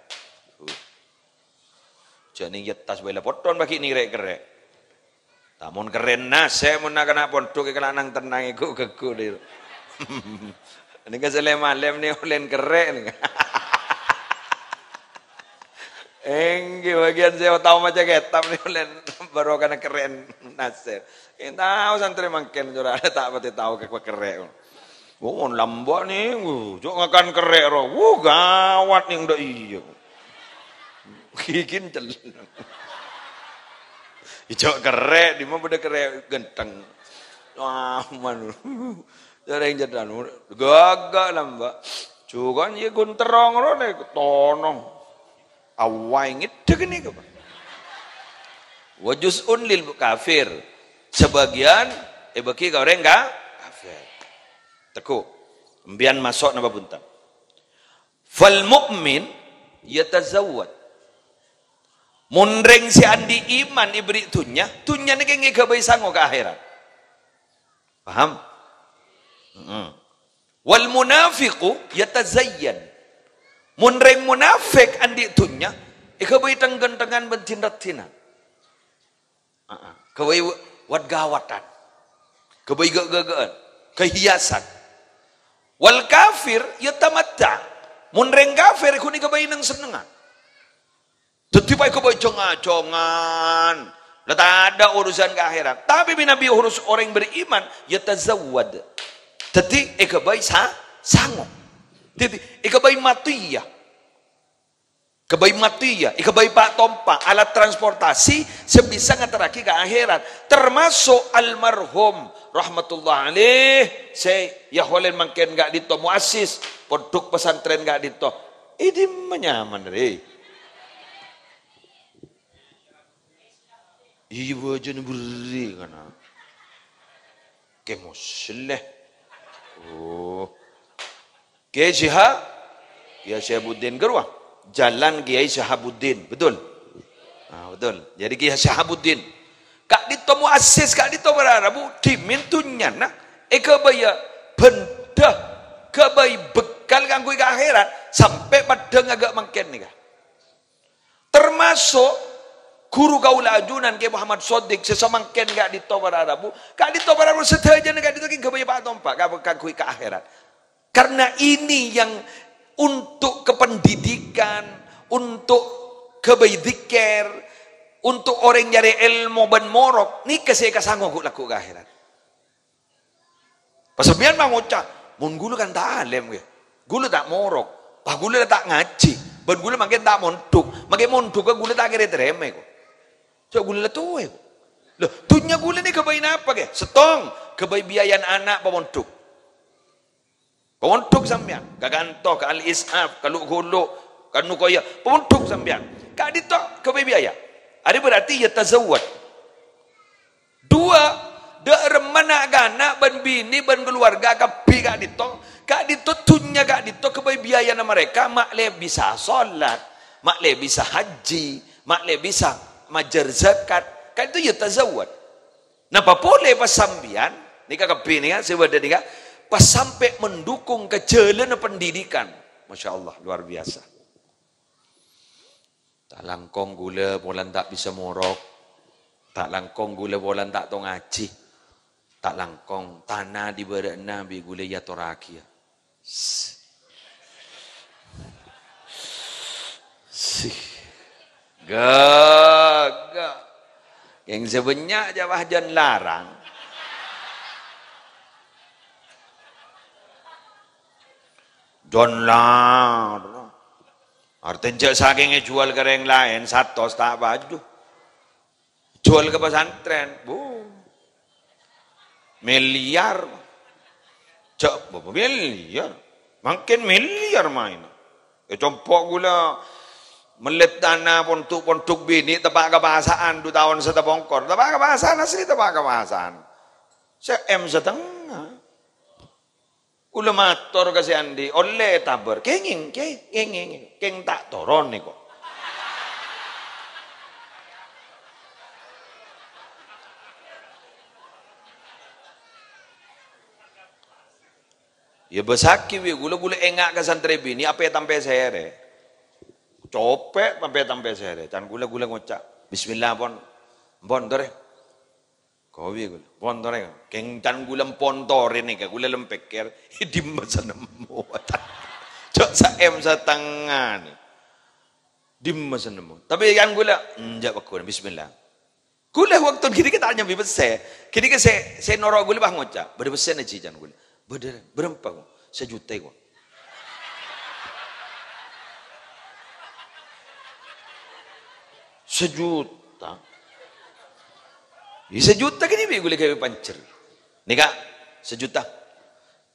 Jhâ' nèng è attas bhâi la potton bâgi nèng rè'-kerrè'. Ta' mon kerrè'na sè mon na'-kana' pondhuk è kala' nang-tennang è ghu-, ghu-, dhir. Nèng ka sè lem-alem nèng ollèn kerrè' nèng. Èngghi, bâgiyân sè tao maca kètab nèng ollèn barokana kerrè'na sè. Èn tao santrè mangkèn cora' ta' patè tao ka kerrè'. Wah, mon lambâ' nèng, wuh, jhâ' ngakan kerrè' ro. Wuh, gawat nèng dâ' iyâ. Gigin cel-, ijâ' kerrè', dimma bâdâ kerrè' ghântheng. Wah, man. Jhâ' rèng jhâdhân, ghâghâ lambâ'. Jhughân iyâ ghun terrong ro nè, tonong. Awai ngèdhek nèka, Pak. Wa juz'un lil kafir. Sabâgiyân èbâgi ka orèng ka-, kafir. Tegghu. Empèyan maso' napa bhunten? Fal mu'min yatazawwad. Mon rèng sè andi' iman èberri' dhunnya, dhunnya nèka èghâbây sango ka akhèrat. Paham? Heeh. Wal munafiqu yatazayyan. Mon rèng munafik andi' dhunnya, èghâbây teng-ghântengan bân din-raddhinan. Heeh. Ghâbây wat-ghâwâdhân. Ghâbây ghâ-, ghâghâ'ân. Kahiyasan. Wal kafir yatamatta'. Mon rèng kafir, ghun èghâbây neng-sennengngan. Dhâddhi, pas èghâbây jhâng-ajhângan. La tadâ' urusan ka akhèrat. Tapè bi-, nabi urus orèng beriman, yatazawwad. Dhâddhi, èghâbây sa-, sango. Dhâddhi, èghâbây matiyah. Èghâbây matiyah, èghâbây pa-tompa, alat transportasi sè bisa nganterraghi ka akhèrat. Termaso' almarhum rahmatullah alaih, sè èyahulèn mangkèn ka'dinto muassis, pondhuk pesantren ka'dinto. È dimma nyamana, rè? Iyâ, bâjâna bherri', kana'. Kè Musleh. Oh. Kiai Syiha-, Kiai Syihabuddin, ghâruwa. Jalan Kiai Syihabuddin, betul? Ah, betul. Jadi Kiai Syihabuddin. Ka'dinto muassis, ka'dinto para rabu, dhimèn dhunnyana èghâbâyâ bhândhâ, ghâbây bekal kaangghuy ka akhèrat, sampè' paddhâng aghâ' mangkèn nèka. Termaso' ghuru kaulâ ajunan Kiai Muhammad Shadiq sè samangkèn ka'dinto para rabu, ka'dinto para rabu sadhâjâna ka'dinto ghi' ghâbây pa-tompa ka-, kaangghuy ka akhèrat. Karena ini yang untuk kependidikan, untuk ghâbây dzikir, untuk orèng nyarè èlmo bân morok, nèka sè èkasango ghu-, lagghu' ka akhèrat. Pas sampèyan ma' ngoca', "Mon ghulâ kan ta' alèm, ghi. Ghulâ ta' morok. Pas ghulâ la ta' ngajhi. Bân ghulâ mangkèn ta' mondhuk. Mangkèn mondhuk ghulâ ta' kèra ètarèma, ko'. Jhâ' ghulâ la towa, ko'." Lho, dhunnya ghulâ nè ghâbây napa, ghi? Sèttong, ghâbây biayana ana' pamondhuk. Pondhuk sampèyan, ka kanto, ka Al-Is'af, ka Lu'-Ghulu', ka Nukoya, pondhuk sampèyan. Ka'dinto ghâbây biaya. Arèya berarti yatazawwad. Dua, dâ' remma na'-kana' bân binè bân kaluwarga kabbhi ka'dinto. Ka'dinto dhunnya ka'dinto ghâbây biayana mareka, ma' lè bisa sholat, ma' lè bisa haji, ma' lè bisa majâr zakat. Ka'dinto yatazawwad. Napa polè pas sampèyan, nèka kabbhi nèka sè bâdâ nèka, pas sampè' mendukung ka jhâlânna pendidikan. Masya Allah, luar biasa. Ta' langkong ghulâ polana ta' bisa morok. Ta' langkong ghulâ polana ta' tao ngajhi. Ta' langkong tana è bârâ'na bi' ghulâ èyatorraghiyâ. S-, sih. Ghâghâ. Kèng sè bânnya' jâ' pas jân larang. Jân larang. Artèna jâ' sakèng èjhuwâl ka orèng laèn, satos ta' paju. Jhuwâl ka pesantren, bu. Miliar. Jâ', bu, bu, miliar. Mangkèn miliar maènna. È compo' ghulâ mellè tana pondhuk-pondhuk binè' teppa' ka pasa'an du taon satapongkor. Teppa' ka pasa'an, asli teppa' ka pasa'an. Sè M satengnga. Ghulâ mator ka sè andi', ollè ètabâr. Kèng, kèng, kèng, kèng, kèng ta' toron nèko. Yâ, bâsaghi bi' ghulâ, ghulâ enga' ka santrè binè', apè tampè sèrè. Copè, tampè, tampè sèrè. Can ghulâ, ghulâ ngoca', "Bismillah, pon. Pon, torè." Kowi ghulâ, "Pon torè." Kèng can ghulâ pon torè nèka, ghulâ lem pèkkèr, "Dimma sè nemmo?" Jâ' sa M satengnga nè. "Dimma sè nemmo?" Tapè can ghulâ, "Enjâ' pagghun, bismillah." Ghulâ bâkto ghânèka ta' nyambi pèssè. Ghânèka sè, sè noro' ghulâ pas ngoca', "Bâdâ pèssèna, Ji?" can ghulâ. "Bâdâ, bârâmpa, ko?" "Sajuta, ko." Sajuta. Yâ, sajuta ghânèka bi' ghulâ ghâbây panjhâr. Nèka, sajuta.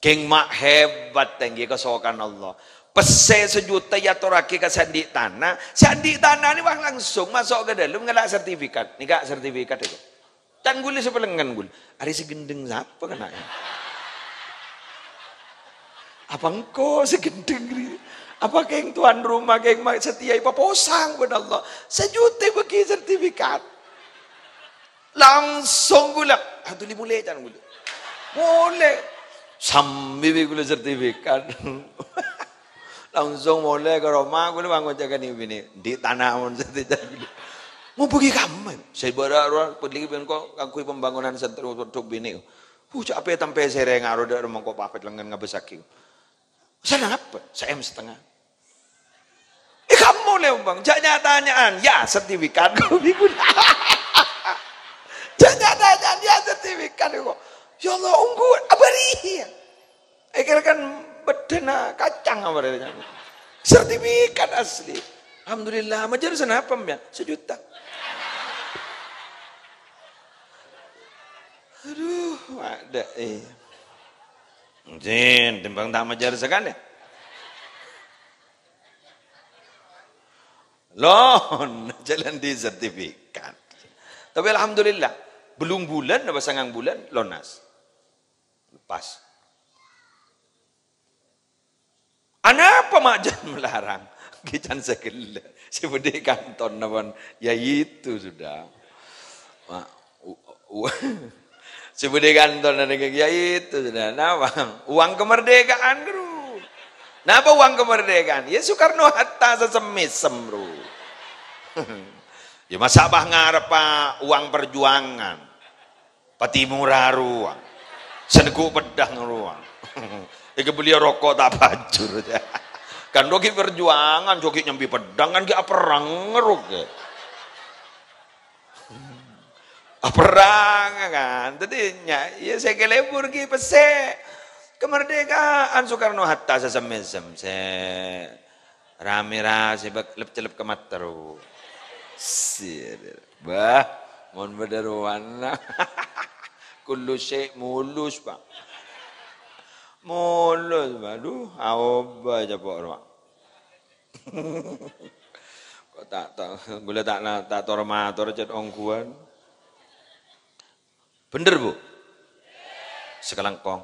Kèng ma' hebat, tèngghi kasokan Allah. Pèssè sajuta èyatorraghi ka sè andi' tana. Sè andi' tana nè, wah, langsung maso' ka dâlem ngala' sertifikat. Nèka sertifikat nèka. Can ghulâ sè palengngen ghulâ. Arè sè ghendheng sapa kana'? Apa engko' sè ghendheng rè? Apa kèng tuan rumah, kèng ma-, satèya èpaposang bân Allah? Sajuta èbâghi sertifikat. Langsung ghulâ, "Aduli molè," can ghulâ. Molè. Sambi bi' ghulâ sertifikat. Langsung molè ka roma, ghulâ pas ngoca' ka nè-binè, "Andi' tana mon satèya," can ghulâ. "Ngobâghi kamma?" "Sè bârâ' rowa, pèlè bi' engko' kaangghuy pembangunan sentro untuk binè." "Uh, jâ' apè tampè sèrè ngaro dâ' roma engko' papet lengngen ngabâssaghi." "Sanapa?" "Sa-M satengnga." "Eh, kammo lè, Bang, jâ' nya-tanya'an, yâ sertifikat." Jâ' nya-tanya'an, yâ sertifikat, kok. Ya Allah, ongghu, abâri, yâ. Èkèra kan bâddhâna kacang apa rè. Sertifikat asli. Alhamdulillah, majâr sanapa, yâ? Sajuta. Aduh, adâ', eh. Jin, tèmbhâng ta' majâr sakalè. Lon, jhâlân di sertifikat. Tapè alhamdulillah, bellung bulân apa sangang bulân, lonas. Lepas. Anapa ma' jân malarang? Ghi' can saghellâ'. Sè bâdâ è kantona pon, ya itu sudah. Ma-, u-, u-, sè bâdâ è kantona nèka, ya itu sudah. Napa? Uang kemerdekaan, Bro. Napa uang kemerdekaan? Ya Soekarno Hatta sasem-mèsem, Bro. Ya masa' pas ngareppa uang perjuangan. Pati mora rowa. Sè neggu' peddhâng rowa. Èkabelliyâ roko' ta' pajur. Kan rowa ghi' perjuangan, jhâ' ghi' nyambi peddhâng, kan ghi' aperrang rowa ghi'. Aperrang kan. Dhâddhi nya, ya sè kalebur ghi' pèssè. Kemerdekaan Soekarno Hatta sasem-mèsem. Sè Ra-mèra sè bâk-, lep-cellep ka matèro. Sir. Bah, mon bâdâ rowana. Kullu syai' mulus, Pak. Mulus, waduh, aobâ capo' rowa. Kok ta', ta', ghulâ ta', ta' tor-mator cèt ongghuwân. Bhender, Bu? Sakalangkong.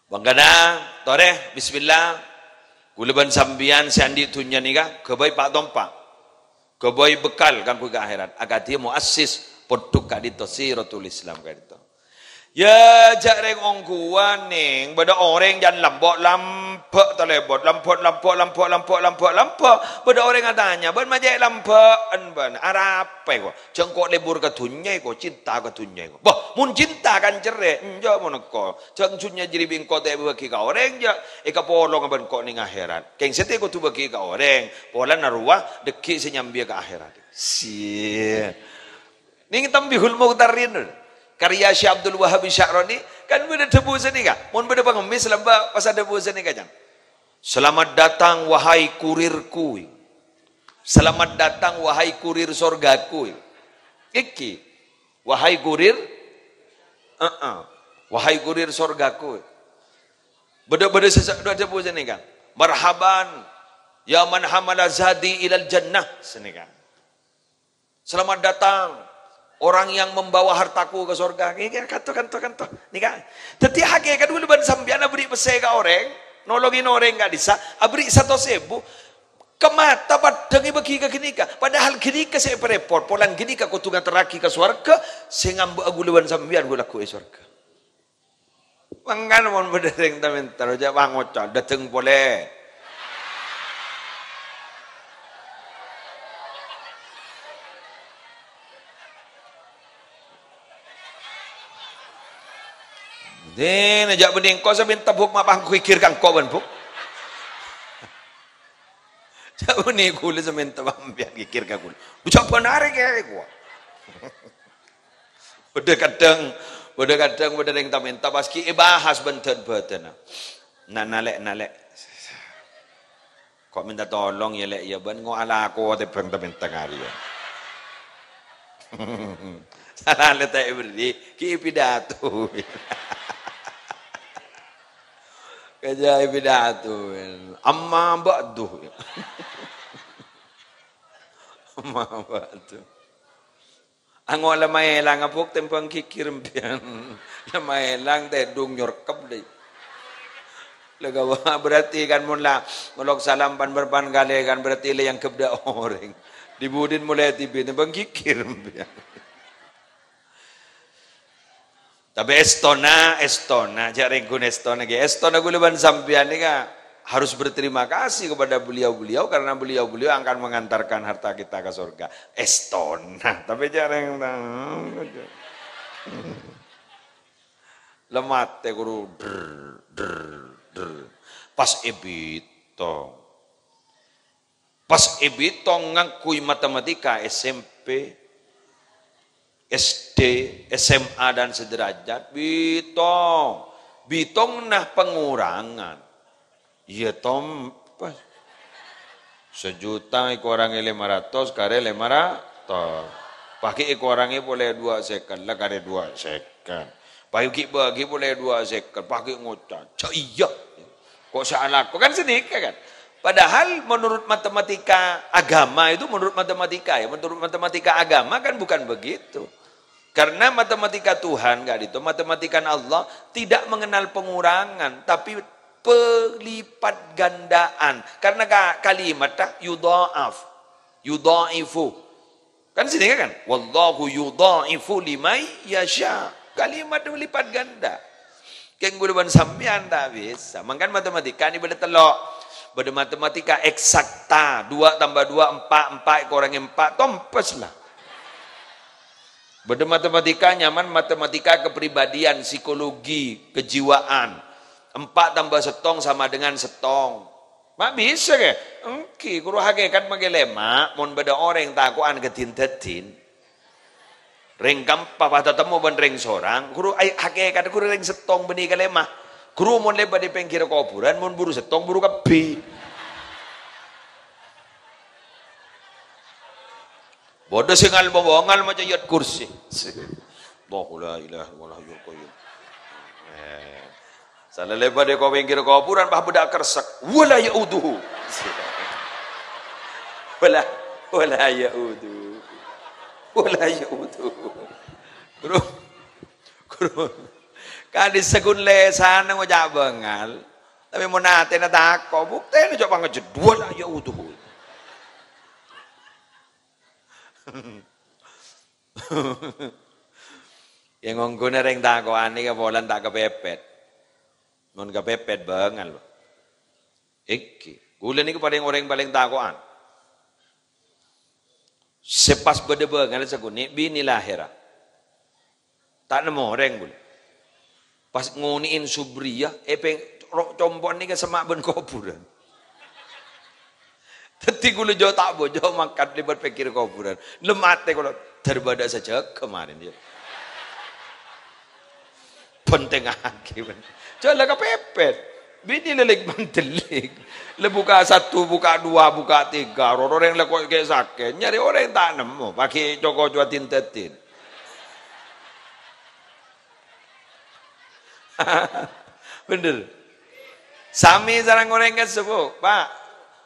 Mangkana, torè, bismillah. Ghulâ bân sampèyan sè andi' dhunnya nèka, ghâbây pa'-tompa'. Ghâbây bekal kaangghuy ka akhèrat. Akadhi muassis pondhuk ka'dinto, Siratul Islam ka'dinto. Yâ, jhâ' rèng ongghuwân, Nèng. Bâdâ orèng jhân lambâ'-lambâ' talèbot. Lambâ'-lambâ', lambâ'-lambâ', lambâ'-lambâ'. Bâdâ orèng atanya, "Bân ma' cè' lambâ'ân, bân? Arapa èko? Jhâ' engko' lebur ka dhunnya èko, cinta ka dhunnya èko." "Bâh, mon cinta kan cerrè." "Enjâ' mon engko'. Jhâ' dhunnya jârèya bi' engko' ta' èbâghi ka orèng, jhâ' èkapolonga bân engko' nèng akhèrat. Kèng satèya kodhu bâghi ka orèng. Polana rowa dhâggi' sè nyambiyâ ka akhèrat." Siye. Nèng Tanbihul Mughtarrin, karya Syekh Abdul Wahhab Sya'rani, kan bâdâ dhâbu sanèka. Mon bâdâ pangemmis lambâ' pas adhâbu sanèka, can. "Selamat datang, wahai kurirku. Selamat datang, wahai kurir sorgaku." Iki, "Wahai kurir," heeh, "wahai kurir sorgaku." Bâdâ, bâdâ sè sa-, bâdâ dhâbu sanèka. "Marhaban, ya man hamala zadi ilal jannah," sanèka. "Selamat datang, orang yang membawa hartaku ke surga." Ngghi, ngghi, kanto, kanto, kanto. Nèka. Dhâddhi, hakèkat ghulâ bân sampèyan aberri' pèssè ka orèng, nolongin orèng ka'dissa', aberri' satos èbu, ka mata paddhâng èbâghi ka ghânèka. Padahal ghânèka sè èparèpot, polana ghânèka kodhu ngaterraghi ka sowarghâ, sè ngambâ'â ghulâ bân sampèyan ghu-, lagghu è sowarghâ. Mangkana mon bâdâ rèng ta-mènta, jhâ' pangoca', dâteng polè. Dina, jhâ' bânnè engko' sè mènta, Bu', ma' pangku ghighir ka engko', bân, Bu'. Jhâ' bânnè ghulâ sè mènta, sampèyan ghighir ka ghulâ. Jhâ' bân arè kèya, kowa. Bâdâ kadhâng, bâdâ kadhâng bâdâ rèng ta-mènta pas ghi' èbahas bân dân-bâdânna. Na-, nalè', nalè'. Kok mènta tolong yâ, Lè', yâ, bân ngo alako tèmbhâng ta-mènta ngarèya. Sala la ta' èberri', ghi' pidato. Kajâ' pidato. Amma ba'du. Amma ba'du. Ango' la maèlang abuk tèmbhâng ghighir sampèyan. La maèlang tèdung nyorkep dâi. La ghâbây, berarti kan mon la ngolok salam pan-bârpan kalè kan berarti la èangghep dâ' orèng. Dhi-budhina molaè dhibi' tèmbhâng ghighir sampèyan. Tapè èstona, èstona, jhâ' rèng ghun èstona, ghi. Èstona ghulâ bân sampèyan nèka harus berterima kasih kepada beliau-beliau karena beliau-beliau akan mengantarkan harta kita ke surga. Èstona, tapè jhâ' rèng ta-, la matè ghuru, der, der, der. Pas èbitong. Pas èbitong ngangghuy matematika S M P, S D, S M A dan sederajat, bitong. Bitong nah pengurangan. Iyâ, tom, pas. Sajuta èkorangè lèma ratos, karè lèma ratos. Pas ghi' èkorangè polè duwâ' sèket, la karè duwâ' sèket. Pas ghi' bâghi polè duwâ' sèket, pas ghi' ngoca', "Jhâ' iyâ. Kok sè alako?" Kan sanèka kan. Padahal menurut matematika agama itu, menurut matematika ya, menurut matematika agama kan bukan begitu. Karena matematika Tuhan ka'dinto, matematika Allah tidak mengenal pengurangan, tapi pelipat gandaan. Karena ka-, kalimat ta-, yudha'af, yudha'ifu. Kan sanèka kan? "Wallahu yudha'ifu liman yasha." Kalimat lipat ganda. Kèng ghulâ bân sampèyan ta' bisa. Mangkana matematika nèka bâdâ tello'. Bâdâ matematika eksakta, dua tambah dua, empat, empat èkorangè empat, tompes la. Bâdâ matematika nyamana matematika kepribadian, psikologi, kejiwaan. Empat tambah sèttong sama dengan sèttong. Ma' bisa, kè? Èngghi, ghuru hakèkat makè lèma', mon bâdâ orèng tako'an ghâdin-dhâdin. Rèng kaempa pas tatemmo bân rèng sorang, ghuru ai-, hakèkat ghuru rèng sèttong bânnè kalèma'. Ghuru mon lèbât è pèngghirra kobhurân, mon buru sèttong, buru kabbhi. Bâdâ sè ngal-, ngal maca Ayat Kursi. Allahu la ilaha illallah hayyul qayyum. Eh, salalèbât è ko-, pèngghir kobhurân, pas bâdâ kersek. "Wala ya'uduhu." Wala, wala ya'uduhu. Wala ya'uduhu. Ghuru, ghuru. Kadhi saghun lèsanna ngoca' bângal. Tapè mon atèna tako', buktèna coma ngajhât. "Wala ya'uduhu." Yâ, ngongghuna rèng tako'an nèka polana ta' kapèpèt. Mon kapèpèt bângal, Pak. Èngghi, kaulâ nèka palèng orèng palèng tako'an. Sè pas bâdâ bângal sakonè' binè lahèra. Ta' nemmo orèng kaulâ. Pas ngonè'è Subriyah, èpèng-, ro-, compo'na nèka semma' bân kobhurân. Dhâddhi kaulâ jhâ' ta' bhâjâ mangkat lèbât pèngghir kobhurân. Lem atè kaulâ, "Dâr bâdâ sajâgâ marèn, yâ." Bhântèngngaghi, bân. Jhâ' la kapèpèt. Binè lèlèk mandellèk. La buka satu, buka dua, buka tiga. Roro orèng la ko-, kè' sakè'. Nyarè orèng ta' nemmo. Paghi' co-kocowa din-dâdin. Bhender. Samè sareng orèng kasebbhu, Pak.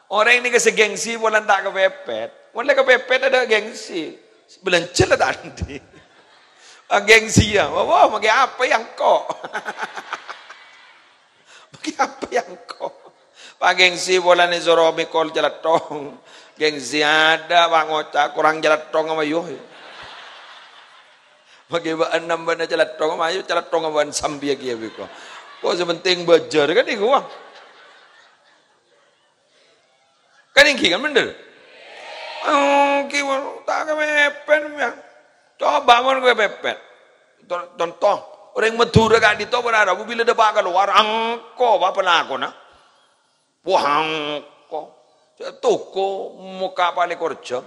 Orèng nèka sè gengsi polana ta' kapèpèt. Mon la kapèpèt adâ' gengsi. Bâlânjhâ la ta' andi'. Ah, gengsi yâ. Wah, wah, makè apa yâ engko'? Makè apa yâ engko'? Pak, gengsi polana èsoro mèkol calathong. Gengsi adâ', Pak, ngoca' korang calathong apa yo. Makè bâ'na nambâna calathong, mayu calathong bâ'na sampèyan kèya bhiko. Kok sè pentèng bâjâr kan nèko, wah. Kan èngghi kan bhender? Èngghi, wah, ta' kapèpèt, yâ. Coba mon kowe pèpèt. Con-, conto, orèng Madhurâ ka'dinto para rabu bilâ dâpa' kalowar, engko' apa lakona? Wah, engko'. Toko mokka' pa' lèkor jam.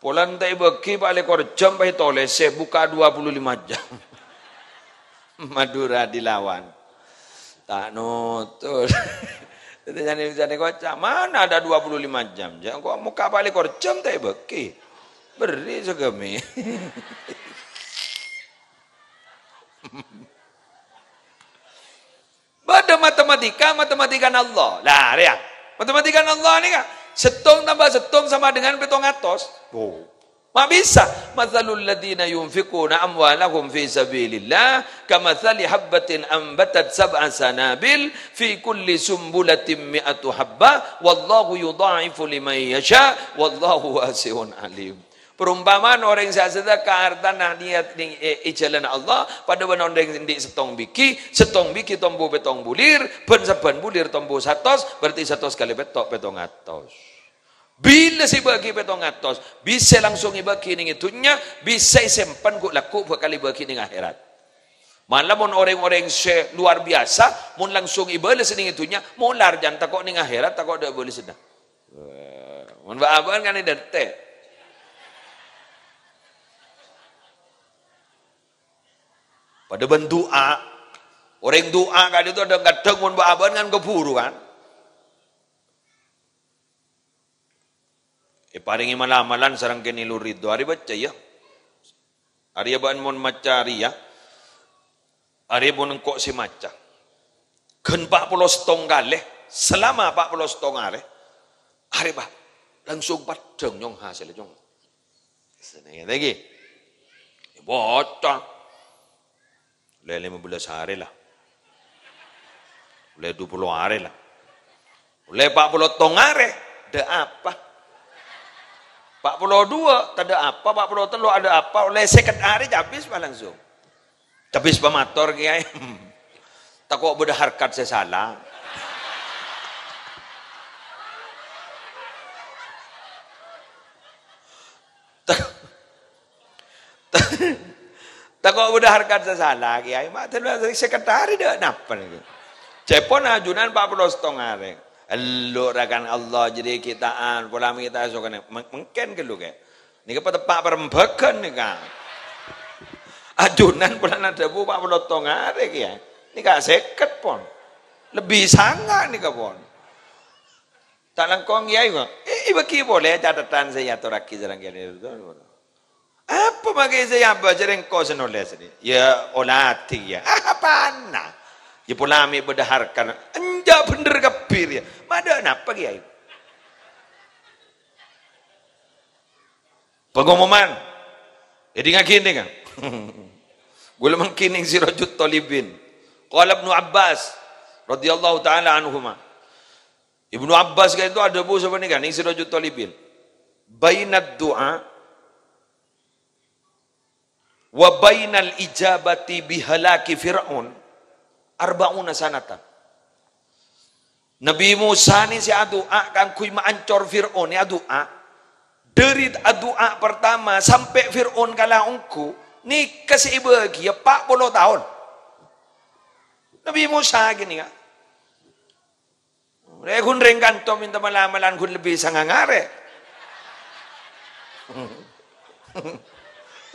Polana ta' èbâghi pa' lèkor jam, pas ètolèsè buka dua puluh lima jam. Madura dilawan. Ta' notor. Dhâddhi jhâ' nè-, jhâ' nèko, "Mana ada dua puluh lima jam?" Jhâ' engko' mokka' pa' lèkor jam ta' èbâghi. Berri' saghâmè. Bâdâ matematika, matematikana Allah. Lah, rèya. Matematikana Allah nèka, settong tambah settong sama dengan pètong atos. Oh. Ma' bisa. "Matsalul ladzina yunfiquna amwalahum fi sabilillah, kamatsali habbatin ambatat sab'a sanabil, fi kulli sumbulatin mi'atu habbah, wallahu yudha'ifu liman yasha', wallahu wasi'un alim." Parompama'an orèng sè asadhâka artana niyat nèng è, è jhâlânna Allah, padâ bân orèng andi' settong bighi, settong bighi tombu pètong bulir, bân sabbhân bulir tombu satos, berarti satos kalè pètto', pètong atos. Bilâ sè èbâghi pètong atos, bisa langsung èbâghi nèng è dhunnya, bisa èsempen ghu'-lagghu' bhâkal èbâghi nèng akhèrat. Mala mon orèng-orèng sè luar biasa, mon langsung èbâles nèng è dhunnya, molar jhân tako' nèng akhèrat, tako' ta' bâlessanna. Wah, mon bâ'-abâ'ân kan èdântè'. Padâ bân du'a. Orèng du'a ka'dinto dhâng-kadhâng mon bâ'-abâ'ân kan kabhuru kan. Èparèngè mal-amalan sareng kènè' lu ridho. Arè bâca, yâ. Arèya bâ'ân mon maca arèya. Arè mon engko' sè maca. Ghân pa' polo sèttong kalè, salama pa' polo sèttong arè. Arè, Pak, langsung paddhâng nyong hasèlla, nyong. Seneng lagi. Bocah. Ollè lèma bellâs arè la. Ollè du polo arè la. Ollè pa' polo sèttong arè, ta' dâ' apa. Pa' polo duwâ', ta' dâ' apa. Pa' polo tello', ta' dâ' apa. Ollè sèket arè, cabis, Pak, langsung. Cabis pamator, Kèyaè. Tako' bâdâ harkat sè sala. Ta-, ta-, tako' bâdâ harkat sè sala, Kèyaè. Ma' tello' sèket arè dâ' napa nèko? Cèpon ajunan pa' polo sèttong arè. Ello' rakan Allah jârèya kita'an, pola mènta sokana. Meng-, mengkèn ghâllu, Kè. Nèka pateppa' parembhâghân nèka. Ajunan polana dhâbu pa' polo sèttong arè kèya. Nèka sèket pon. Lebbi sanga' nèka pon. Ta' langkong, Kèyaè, kok. Eh, èbâghi polè cathetan sè èatorraghi sareng kèyaè. Apa Coma kèya sè èabâca rèng engko' sè nolès rèya. Ya, olatè, ya. Apana? Ya, pola mè' bâdâ harkana. Enjâ' bhender kabbhi rèya. Ma' dâ' napa, Kèyaè? Pengumuman. Èdingngaghi nèka. Ghulâ mangkèn nèng Sirajut Thalibin. Qala Ibnu Abbas radhiyallahu ta'ala anhuma. Ibnu Abbas ka'dinto adhâbu sapanèka nèng Sirajut Thalibin. Bainad du'a wa bainal ijabati bihalaki Fir'aun arba'una sanatan. Nabi Musa nè sè adu'a kaangghuy maancor Fir'aun, nè adu'a. Dâri adu'a partama sampè' Fir'aun kala ongghu, nèka sè èbâghiyâ pa' polo taon. Nabi Musa ghânèka. Rè ghun rèng kanto mènta mala-malan ghun lebbi sangang arè.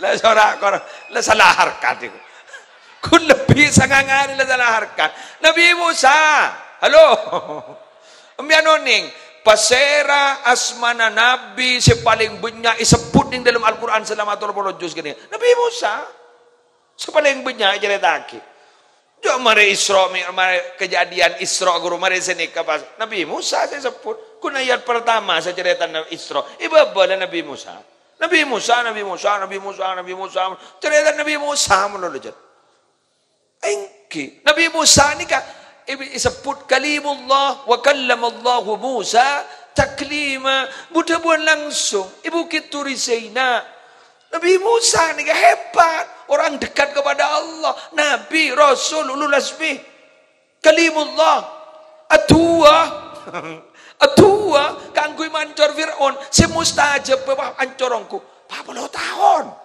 La sora kor-, la sala harkat iku. Ghun lebbi sangang arè la sala harkat. Nabi Musa, halo. Empèyan onèng, pasèra asmana nabi sè palèng bânnya' èsebbhut nèng dâlem Al-Qur'an salama tello polo juz ghânèka? Nabi Musa. Sè palèng bânnya' ècarèta'aghi. Jhâ' marè Isra, mi-, marè kejadian Isra, ghuru, marè sè nèka pas Nabi Musa sè èsebbhut. Ghun ayat pertama sè carètana Isra. È bâbâna Nabi Musa. Nabi Musa, Nabi Musa, Nabi Musa, Nabi Musa. Carèta Nabi Musa malolo, jhât. Èngghi. Nabi Musa nèka èbi-, èsebbhut Kalimullah, wa kallamallahu Musa taklima. Bu-dhâbuwân langsung è Bukit Turi Saina. Nabi Musa nèka hebat, orang dekat kepada Allah, nabi, rasul, ulul azmi, kalimullah, adu'a, adu'a kaangghuy maancor Fir'aun, sè mustajab, wah, ancor ongghu, pa' polo taon.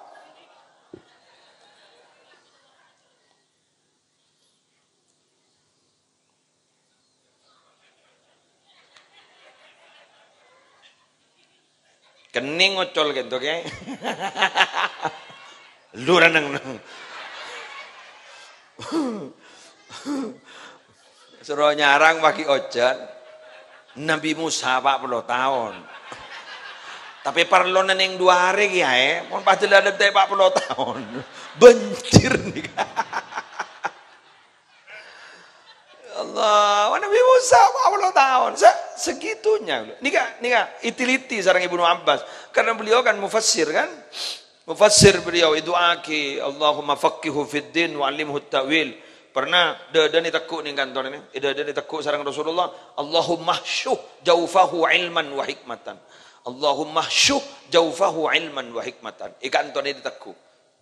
Kennèng ocol kento, Kè. Lu ra neng-neng. Soro nyarang paghi' ojan. Nabi Musa pa' polo taon. Tapè parlona neng duwâ arè, Kèyaè. Mon padâ la dântè' pa' polo taon. Banjir nèka. Ya Allah, wa Nabi Musa empat puluh tahun. Se-, segitunya. Nika, nika, iteliti sareng Ibnu Abbas. Karena beliau kan mufassir, kan? Mufassir beliau, idu'aaghi, "Allahumma faqqihu fid din wa 'allimhu ta'wil." Pernah dâdâna ètegghu' neng kantor ini. Dâdâna ètegghu' sareng Rasulullah, "Allahumma hsyuh jaufahu ilman wa hikmatan." "Allahumma hsyuh jaufahu ilman wa hikmatan." È kantor ini ètegghu'.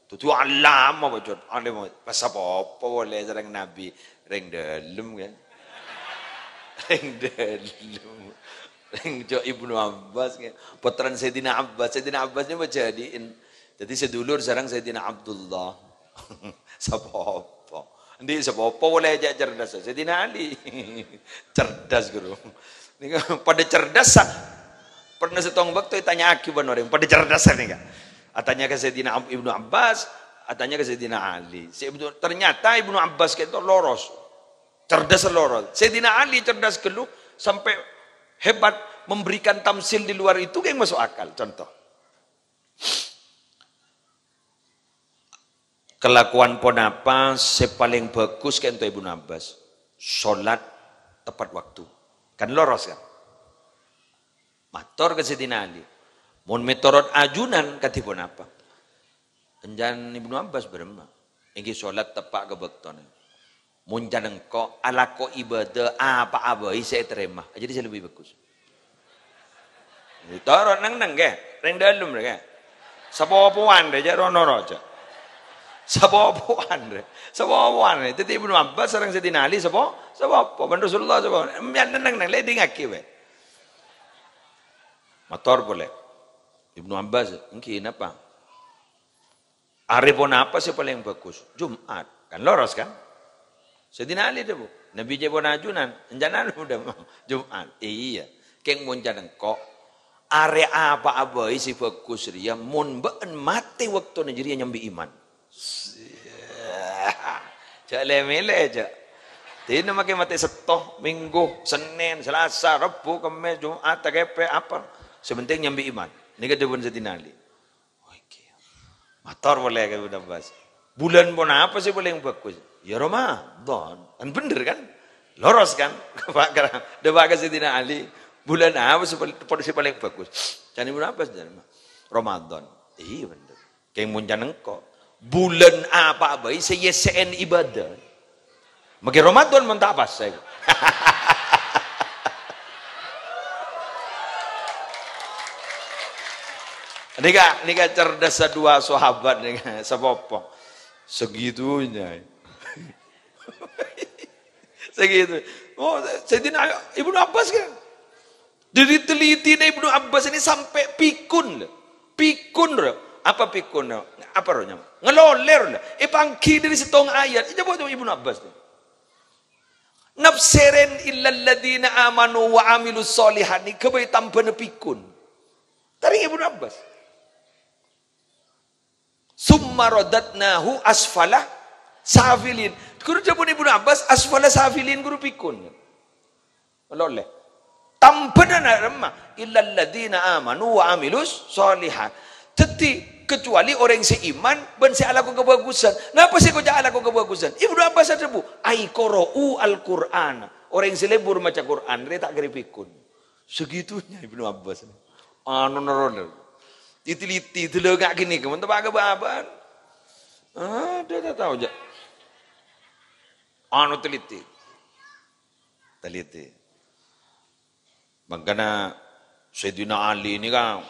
Dudu alam apa, Jon? Alim apa? Pas apa-apa polè sareng Nabi. Rèng dâlem, kan? Rèng dâlem. Rèng jhâ' Ibnu Abbas, kan? Pottrana Sayyidina Abbas. Sayyidina Abbas ini majâdi'in. Jadi sedulur sareng Sayyidina Abdullah. Sapa-apa. Endi sapa-apa polè jhâ' cerdas. Sayyidina Ali. Cerdas, Guru. Nèka padâ cerdas, sa. Pernah sèttong bâkto ètanya'aghi bân orèng. Padâ cerdas, nèka. Atanya ka Sayyidina Ab-, Ibnu Abbas, atanya ka Sayyidina Ali. Sè Ibnu, ternyata Ibnu Abbas kento loros. Cerdas loros. Sayyidina Ali cerdas ghâllu sampè' hebat memberikan tamsil di luar itu yang masuk akal. Contoh. Kalakowan ponapa sè palèng bhâghus kento Ibnu Abbas? Sholat tepat waktu. Kan loros, kan? Mator ka Sayyidina Ali, "Mon mètorot ajunan kadhi ponapa?" Ènjhân Ibnu Abbas bârâmma? Èngghi sholat teppa' ka bâktona. "Mon can engko' alako ibadah apa'a bhâi sè ètarèma." Jadi sè lebbi bhâghus. Toro' neng-neng, kè. Rèng dâlem, kè. Sapopowan, rè, jhâ' ro-noro, jhâ'. Sapopowan, rè. Sapopowan, rè. Dhâddhi Ibnu Abbas sareng Sayyidina Ali sapo-, sapopo. Bân Rasulullah sapo. Mèyan neng-neng, lè èdingngaghi, bhâi. Mator polè. Ibnu Abbas, "Èngghi, napa?" "Arè ponapa sè palèng bhâghus?" "Jum'at." Kan loros, kan? Sayyidina Ali dhâbu, "Nabi jhâ' pon ajunan, ènjhân anu dhâbu, Jum'at." "Iyâ, kèng mon can engko', arè apa'a bhâi sè bhâghus rèya, mon bâ'na matè bâktona jârèya nyambi iman." Jhâ' lè-mèlè, jhâ'. Dinah makè matè Sètto, Minggu, Sennèn, Salasa, Rebbhu, Kemmès, Jum'at, takèpè', apa. Sè pentèng nyambi iman. Nèka dhâbuna Sayyidina Ali. Oh, èngghi. Mator polè ka Ibnu Abbas. "Bulân ponapa sè palèng bhâghus?" "Ya Ramadan." Kan bhender kan? Loros kan? Pak Kera-, dâpa' ka Sayyidina Ali. "Bulân apa sè pal-, sè palèng bhâghus?" Can Ibnu Abbas, "Ramadan." "Iyâ bhender." Kèng mon can engko', bulân apa'a bhâi sè èyessè'è ibâdâ. Makkè Ramadan mon ta' pas, saè. Nèka, nèka cerdassa dua sahabat nèka, sapopo. Segitunya. Segitu. Oh, Sayyidina Ibnu Abbas kan. Dâri talitèna Ibnu Abbas ini sampè' pikun, lho. Pikun, lho. Apa pikun, lho? Apa roh nyam-, ngalolèr, lho. Èpangghi dâri sèttong ayat. Coba tuh Ibnu Abbas tuh. Nafsirin illalladzina amanu wa amilus sholihat nèka bhâi tambhâna pikun. Tarèng Ibnu Abbas. "Summa radadnahu asfala safilin." Ghuru dhâbuna Ibnu Abbas, "Asfala safilin" ghuru pikun. Lolè. Tambhâna na-, remma, "Illalladzina amanu wa amilus sholihat." Dhâddhi, kecuali orèng sè iman bân sè alako kabhâghusân. Napa sè èkoca' alako kabhâghusân? Ibnu Abbas adhâbu, "Ai qara'u al-Qur'ana." Orèng sè lebur maca Qur'an, rè ta' ghâri pikun. Segitunya Ibnu Abbas. Anu noro-, noro. Diteliti, dulu nggak gini, kamu tebak kebabaan. Ada, tak tahu, ja. Anu teliti. Teliti. Mangkana Sayyidina Ali ini kan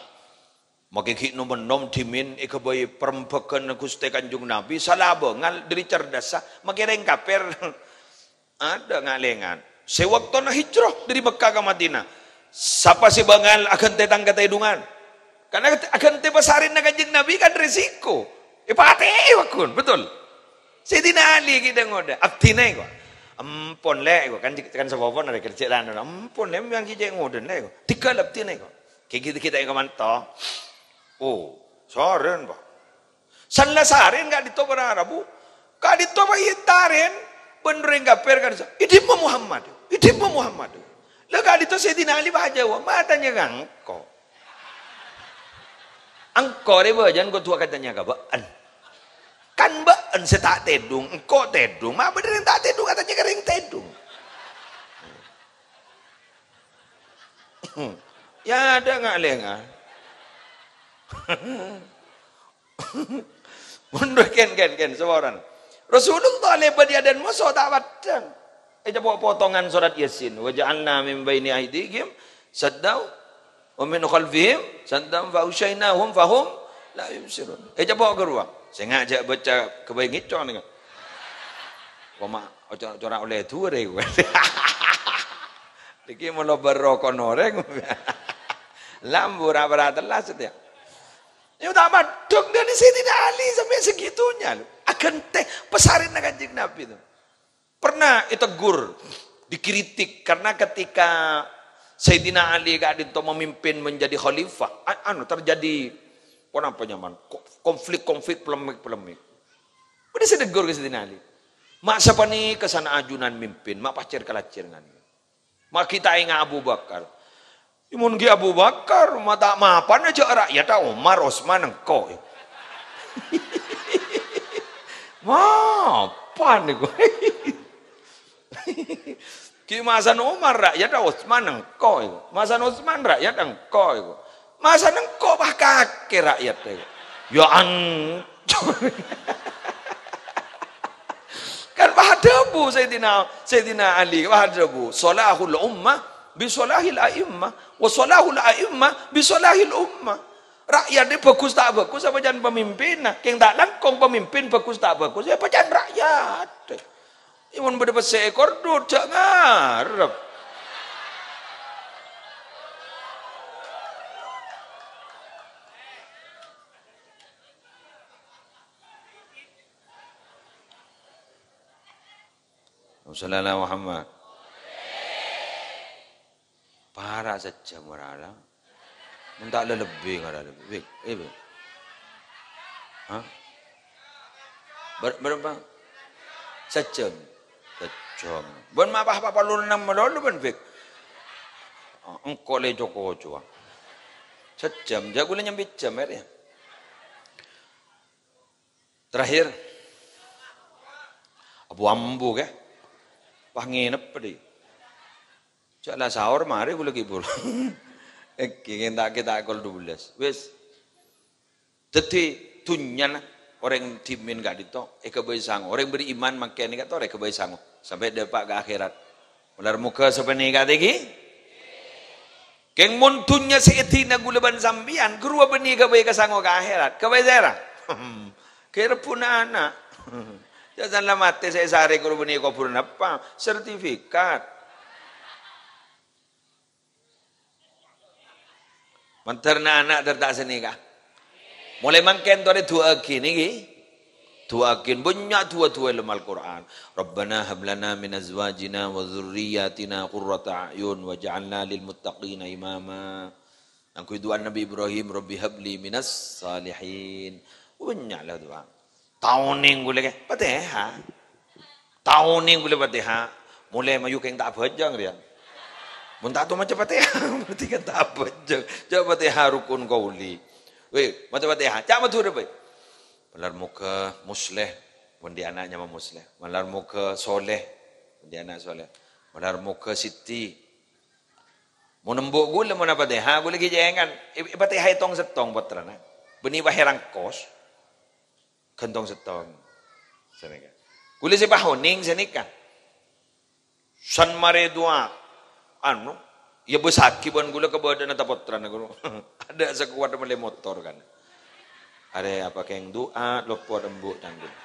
makkè ghi' nom-ennom dhimèn èghâbây parembhâghân Ghustè Kanjeng Nabi, sala bângal dâri cerdassa, makkè rèng kapèr. Ada nga'-lèngan. Sè bâktona hijrah dâri Mekkah ka Madinah. Sapa sè bângal aghântè tang katèdungan? Karna aghântè pasarèna Kanjeng Nabi kan resiko. Èpatè'è paggun, betul? Sayyidina Ali ghi' dâ-ngodâ, "Abdhina èko." "Empon, Lè'," èko. Kan, kan sapopona rè kerja lan. "Empon, Lè', mèyan ghi' cè' ngodâna, Lè'," èko. "Tiga abdhina èko." Ghi', ghi', ghi' ta' èko manto. Oh, sarèn, Pak. San la sarèn ka'dinto para rabu. Ka'dinto pa ètarèn bân rèng kapèr ka'dinto, "È dimma Muhammad? È dimma Muhammad?" La ka'dinto Sayyidina Ali pas ajâwâb, "Ma' atanya ka engko'. Engko' rè bâjâna kodhu akatanya ka bâ'na. Kan bâ'na sè ta' tèdung, engko' tèdung. Ma' bâdâ rèng ta' tèdung atanya ka rèng tèdung." Ya, ada nga'-lèngan. Mon ken, ken, ken, saporana. Rasulullah lèbât è adâ'na moso ta' paddhâng. Ècapo' potongan surat Yasin. "Wa ja'alna min baini aidihim saddan wa min khalfihim saddan fa aghsyaynahum fahum la yubsirun." Ècapo' ka rowa. Sènga' jhâ' bâca ghâbây ngèco' nèka. Koma, oco-, cora' ollè dhuwâr, è, kowe. Nèkè molo bârâ' konorèng. Lambu ra-, ra tellas, ya. Ya, ta' maddhâng dâri Sayyidina Ali sampè' segitunya, loh. Aghântè pasarèna Kanjeng Nabi, tuh. Pernah ditegur, dikritik, karena ketika Sayyidina Ali ka'dinto memimpin menjadi khalifah, a-, anu, terjadi, ponapa nyamana, ko-, konflik-konflik, polemik-polemik. Bâdâ sè neggur ka Sayyidina Ali. "Ma' sapanèka san ajunan mimpin, ma' pacèr-kalacèr ngan. Ma' ghi' ta' enga' Abu Bakar." "Mon ghi' Abu Bakar, ma' ta' mapan jâ' ra'yadda Umar, Osman, engko'." Mapan nèko. Ghi' masan Umar ra'yadda Osman engko' iku. Masan Osman ra'yadda engko' iku. Masan engko' pas kakè ra'yadda iku. Ya an-, kan pas adhâbu Sayyidina, Sayyidina Ali, pas adhâbu, "Shalahul ummah bi shalahil a'immah, wa shalahul a'immah bi shalahil ummah." Ra'yadda bhâghus ta' bhâghus apa can pamimpinna? Kèng ta' langkong pamimpin bhâghus ta' bhâghus, ya apa can ra'yadda. Mon bâdâ pèssè èkor, dut, jhâ' ngarep. Allahumma shalli ala Muhammad. Para' sajjhâm ora la. Mon ta' la lebbi ngara lebbi. Wik, eh, wik. Hah? Ber-, berapa? Sajjhâm. Sajjhâm. Bân ma' pas pa polo ennem malolo bân, Wik. Ah, engko' lè joko-joko. Sajjhâm, jhâ' ghulâ nyambi jhâm, ya. Terakhir. Abu ambu, kè. Pas ngenep, dhi. Jhâ' la saor, marè ghulâ ghi' buru. Èngghi, ngènta' kita kol dua belas. Wis. Dhâddhi, dhunnyana orèng dhimèn ka'dinto èghâbây sango. Orèng beriman mangkèn ka'dinto èghâbây sango. Sampè' dâpa' ka akhèrat. Malar moghâ sapanèka, ghi. Kèng mon dhunnya sè èdina ghulâ bân sampèyan, ghâruwa bânnè èghâbây ka sango ka akhèrat. Èghâbây sèra? Kèra pon ana'. Jhâ' san la matè sè èsarè ghâruwa bânnè kobhurân apa? Sertifikat. Mandhâr na'-ana' dhâr ta' sanèka. Molaè mangkèn torè du'aaghi nèka. Du'aaghi, bânnya' du'a-du'a è dâlem Al-Qur'an. "Rabbana hab lana min azwajina wa dzurriyyatina qurrata a'yun waj'alna lil muttaqina imama." Ngangghuy du'a Nabi Ibrahim, "Rabbi habli minas shalihin." Bânnya' la du'a. Ta' onèng ghulâ kè, Fatihah. Ta' onèng ghulâ Fatihah. Molaè mayu kèng ta' abhâjâng rèya. Mon ta' tao maca Fatihah, berarti kan ta' abhâjâng. Jhâ' Fatihah rukun qauli. Wè, maca Fatihah. Ca' Madhurâ, bhâi. Malar moghâ Musleh, mon dhi' ana' nyama Musleh. Malar moghâ Soleh, mon dhi' ana' Soleh. Malar moghâ Siti. Mon embu' ghulâ, mon Fatihah, ghulâ ghi' jhângan. È, è Fatihah ètong-sèttong pottrana. Bânnè pas èrangkos. Ghântong-sèttong. Sanèka. Ghulâ sè pas onèng sanèka. San marè du'a. Anu, iyâ bâsaghi bân ghulâ ka bâdâna ta' pottrana ghulâ. Adâ' sakowat mellè motor kan. Arè apa kèng du'a, lopot embu' tanggung.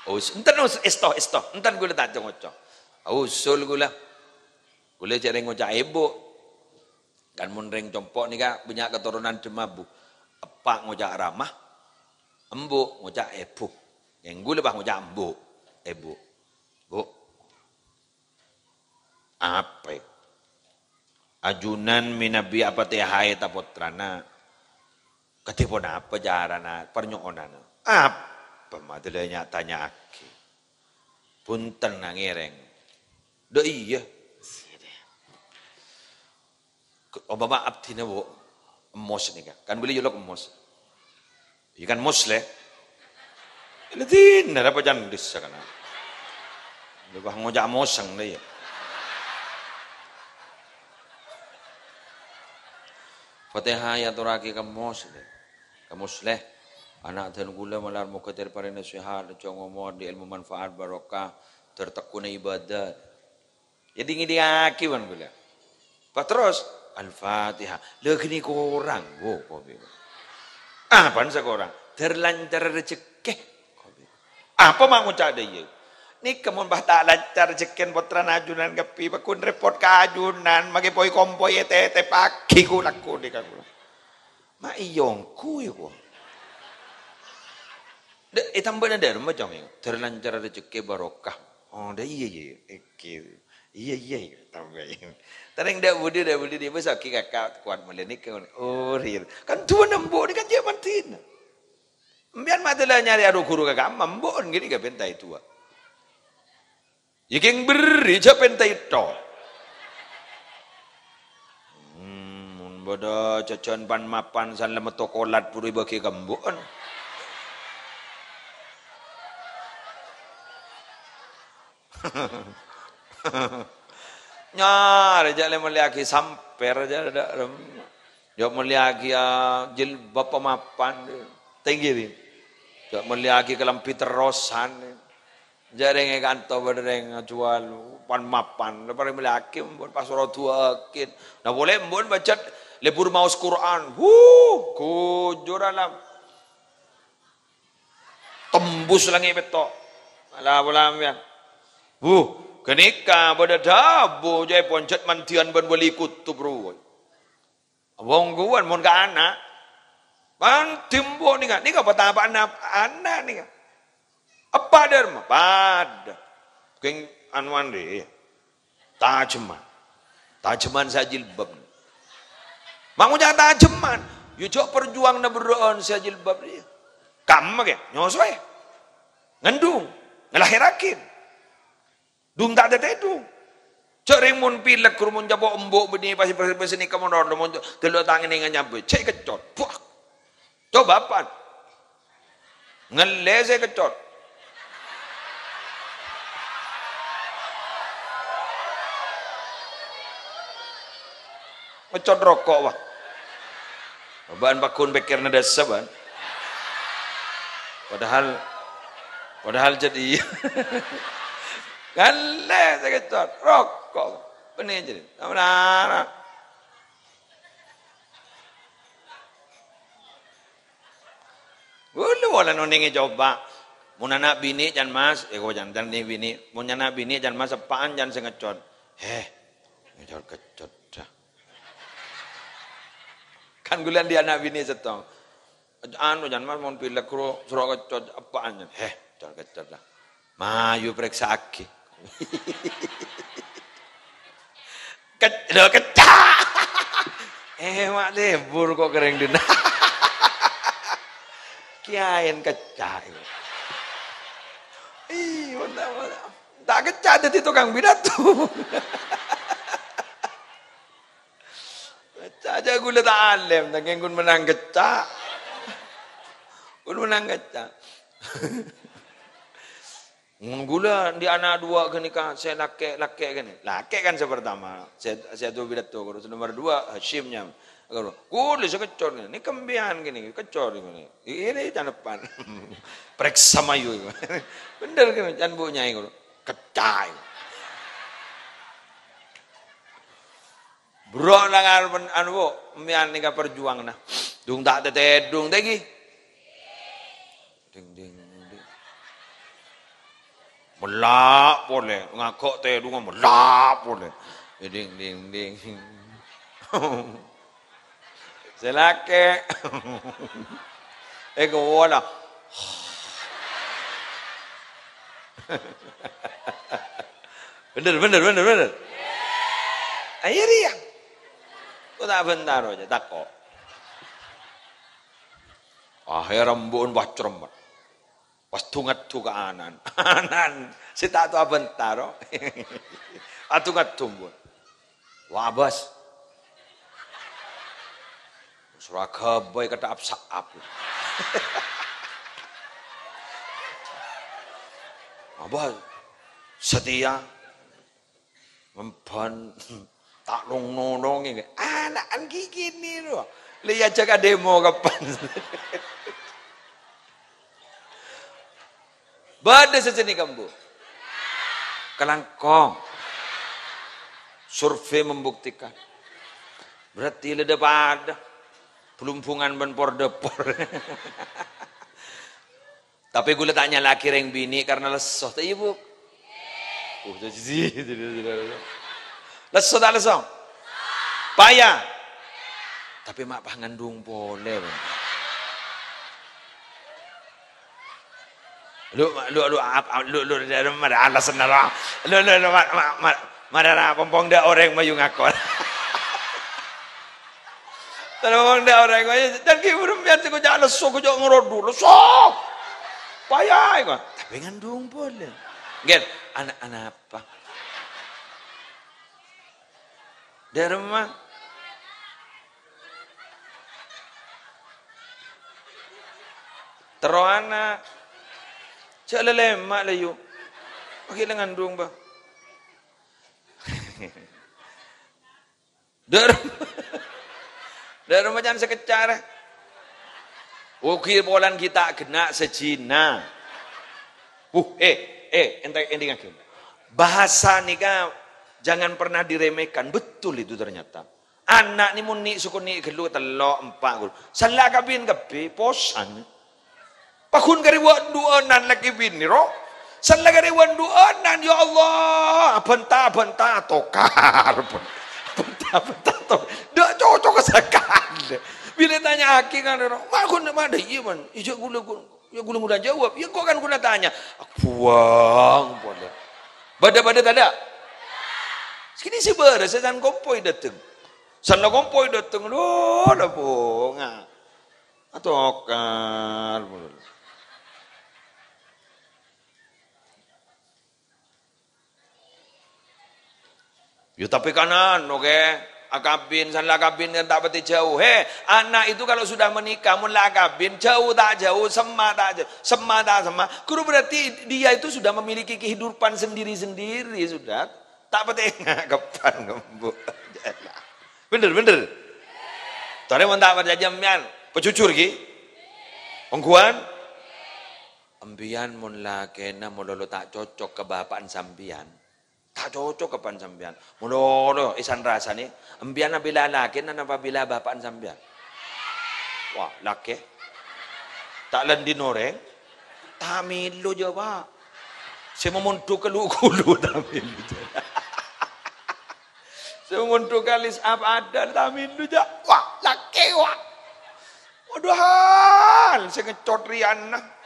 Us-, enten us-, èsto, èsto. Enten ghulâ ta' co-ngoco. Usul ghulâ. Ghulâ jhâ' rèng ngoca' èbhu. Kan mon rèng compo' nèka bânnya' katoronan dhimma, Bu. Eppa' ngoca' rama, embu' ngoca' èbhu. Ngangghuy la pas ngoca' embu', èbhu. Bu, apè? Ajunan mènabi apatèhaè ta' pottrana. Kadhi ponapa carana parnyo'onanna? Apa madâlâ nya-tanya'aghi? Bhunten, ngèrèng. Dâ' iyâ. Ompama abdhina, Bu, emos nèka. Kan bâli jhuluk emos. Iyâ kan emos, lè. Lè dinna ra pacan dissa kana. Lè pas ngoca' moseng, lè, iyâ. Fatihah èyatorraghi ka emos, lè. Ka emos, lè. Ana' dân ghulâ malar moghâ èparèngana sehat, panjhâng omor, dhi' èlmo manfaat, barokah, dâr tekkowanna ibadah. Jadi ngèdingngaghi bân ghulâ. Pas terros, Al-Fatihah. Lha ghânèka korang, wo, kopi. Apana sè korang? Dâr lancar rejekkè. Kopi. Apa ma' ngoca' dâ' iyâ? Nèka mon pas ta' lancar rejekkèna pottrana ajunan kabbhi, pagghun repot ka ajunan, makè poi-kompoi ètètèpaghi kulakku nèka ghulâ. Ma' iyâ ongghu, yâ, ko. Dâ', è tambâna dârma, Cong, yâ. Dâr lancar rejekkè barokah. Oh, dâ' iyâ, iyâ, iyâ. Èkè. Iyâ, iyâ, iyâ. Tambâ, iyâ. Tarèng dâ' budi, dâ' budi, dâ' budi, sakè' kaka kowat malè nèka. Oh, rèya. Kan du'a nembu nèka kan jhâ' mandhina. Sampèyan madâlâ nyarè aro ghuru ka kamma, embu'en ghânèka bhenta'è du'a. Yâ kèng berri', jhâ' pènta ètto. Hmm, mon bâdâ jhâjhân pan-mapan san la metto kolat buru èbâghi ka embu'en. Nyarè jhâ' lè mellèyaghi sampèr jhâ' dâ' rem. Jhâ' mellèyaghi, ah, jilbab pamapan. Tèngghi, ri. Jhâ' mellèyaghi kalambhi terrosan. Jhâ' rèng è kanto bâdâ rèng ajhuwâl pan-mapan. Lha parèng mellèyaghi, embu'en pas ro du'aaghi. Nah, polè embu'en pajhât lebur maos Qur'an. Huh, ghujur alam. Tembus langngè' pètto'. Ala pola sampèyan. Huh, ghânèka bâdâ dhâbu, jhâ' èponjhât mandhiyân bân Wali Kutub rowa. Wong ghuwân mon ka ana'. Kan dimbu' nèka, nèka patapa'na ana' nèka. Eppa' dârma, padâ. Kèng anuan rè. Tajemman. Tajemman sè ajilbab. Ma' ngoca' tajemman. Yâ jhâ' parjuwânganna berrâ'ân sè ajilbab rèya. Kamma kè, nyosowè. Ngandung. Ngalahèrraghi. Dung ta' tètèdung. Jhâ' rèng mon pilek, ghuru mon capo' embu' bânnè pas, pas, pas nèka mon rondo, mon dâlâ tang nèngan nyambâ. Cè' keccot. Buah. Coba apaan? Ngellè sè keccot. Ngeccot roko', wah. Bâ'na pagghun pèkkèrna dâssa, bâ'na. Padahal, padahal jhât iyâ. Ngellè sè keccot, roko'. Bânnè jârèya. Sampèyan. Ghulâ polana onèng ècoba. Mon ana' binè' can mas, eh, kok can, can binè'. Mon ana' binè' can mas, eppa'an can sè ngeccot. Heh, ngeccot-keccot, dah. Kan ghulâ andi' ana' binè' sèttong. Anu, can mas, mon pilek ro-, soro keccot, eppa'an can. Heh, ngeccot-keccot, dah. Mayu parèksa'aghi. Ke-, lho, kecca'. Eh, ma' lebur kok kerrèng dinna'. Kiyaèn kecca'. Ih, mon ta', mon ta', ta' kecca' dhâddhi tokang pidato. Kecca' jhâ' ghulâ ta' alèm, ta' kèng ghun mennang kecca'. Ghun mennang kecca'. Mon ghulâ andi' ana' duwâ' ghânèka, sè lakè', lakè' ghânèka. Lakè' kan sè partama, sè, sè adu pidato, terros nomer duwâ', Hasyim nyam. Ghulâ sè keccot ghânèka, nèka empèyan ghânèka, keccot ghânèka. Iyâ, iyâ, can eppa'an. Parèksa mayu. Bhender ghânèka, can bu nyai ghulâ. Kecca'. Bro, langar men-, anu, Bu, empèyan nèka parjuwânganna. Dung ta' tètèdung, tèngghi. Ding, ding, ding. Mella' polè, ngako' tèdungnga mella' polè. Ding, ding, ding. Sè lakè'. Eh, kowala. Bhender, bhender, bhender, bhender. Ayo, rèya. Kok ta' bhentaro jhâ', tako'. Ahèrra embu'en pas cermet. Pas du-ngaddu ka ana'en. Ana'en sè ta' tao abhentaro. Adu-ngaddu embu'en. Wa, Bas. Soro aghâbây ka dhâ'ap-sa'ap. Abah, satèya. Emban ta' long-nolongè. Ana'en ghi' kènè' rowa. La èajhâk ademo kapan. Bâdâ sè sènè kambu. Kalangkong. Survei membuktikan. Berarti la dhâ-padâ. Blumbungan bân por-dâpor. Tapè ghulâ ta' nyala'aghi rèng binè' karna lesso, ta' iyâ, Bu? Uh, lesso ta' lesso? Paya. Tapè ma' pas ngandung polè, Bu. Lu, lu, lu, ap-, ap-, lu, lu, lu, mara alasanna, lu. Lu, lu, lu, ma-, ma-, ma-, mara, ra, pompong dhâ' orèng mayu ngako. Tolong dhâ' orèng, ayo, dan ki buru mèyan sè koca' lesso, koca' ngerodu, lesso. Paya, iko. Tapè ngandung polè. Ngghi, ana', ana' apa? Dhâ' remma. Terro ana'. Jhâ' lalèma' la, yu. Ghi' la ngandung, Bah. Dhâ' remma. Dhâ' remma can sakejjhâ'. Ogi polana ghi' ta' ghenna' sajina. Uh, eh, eh, ente-, entengngaghi. Bahasa nèka jangan pernah diremehkan. Betul itu ternyata. Ana' nè mon nè' soko nè' ghâllu tello', empa', ghâllu. Sella kabin kabbhi, posan. Paghun karè wân-du'ânan lakè binè, ro. Sella karè wân-du'ânan, ya Allah, bânta-bânta tokar. Bânta-bânta tokar. Ndak cocok sakalè. Bilâ ètanya'aghi kan, ro, "Ma' ghun, ma' dâ' iyâ, Man?" "Iyâ, ghulâ, ghulâ, iyâ, ghulâ ngundang jawab. Iyâ, engko' kan ghulâ tanya." Buwâng polè. Bâdâ-bâdâ tadâ'? Sè kènè' sè bârâs, sè san kompoy dâteng. Sella kompoy dâteng, lo, la bhunga. Atokar. Ya, tapè kan anu, kè. Akabin, san la akabin kan ta' patè jhâu. He, anak itu kalau sudah menikah, mon la akabin, jhâu ta' jhâu, semma ta' jhâu, semma ta' semma, ghuru berarti dia itu sudah memiliki kehidupan sendiri-sendiri, sudah. Ta' patè ngakèpan ngembhu. Bhender, bhender. Torè mon ta' parcajâ sampèyan, pajhujhur ghi. Ongghuwân? Empèyan mon lakèna malolo ta' cocok ka bapa'en sampèyan, ta' cocok ka bapa'en sampèyan. Malolo èsan rasanè, empèyan abhilâ lakèna napa abhilâ bapa'en sampèyan? Wah, lakè. Ta' lendhin orèng. Ta' mèlo jâ, Pak. Sè mamondhuk ka lu-ghulu ta' mèlo jâ. Sè mamondhuk ka lis apa ada ta' mèlo jâ. Wah, lakè, wah. Padahal sè ngècot rèyanna.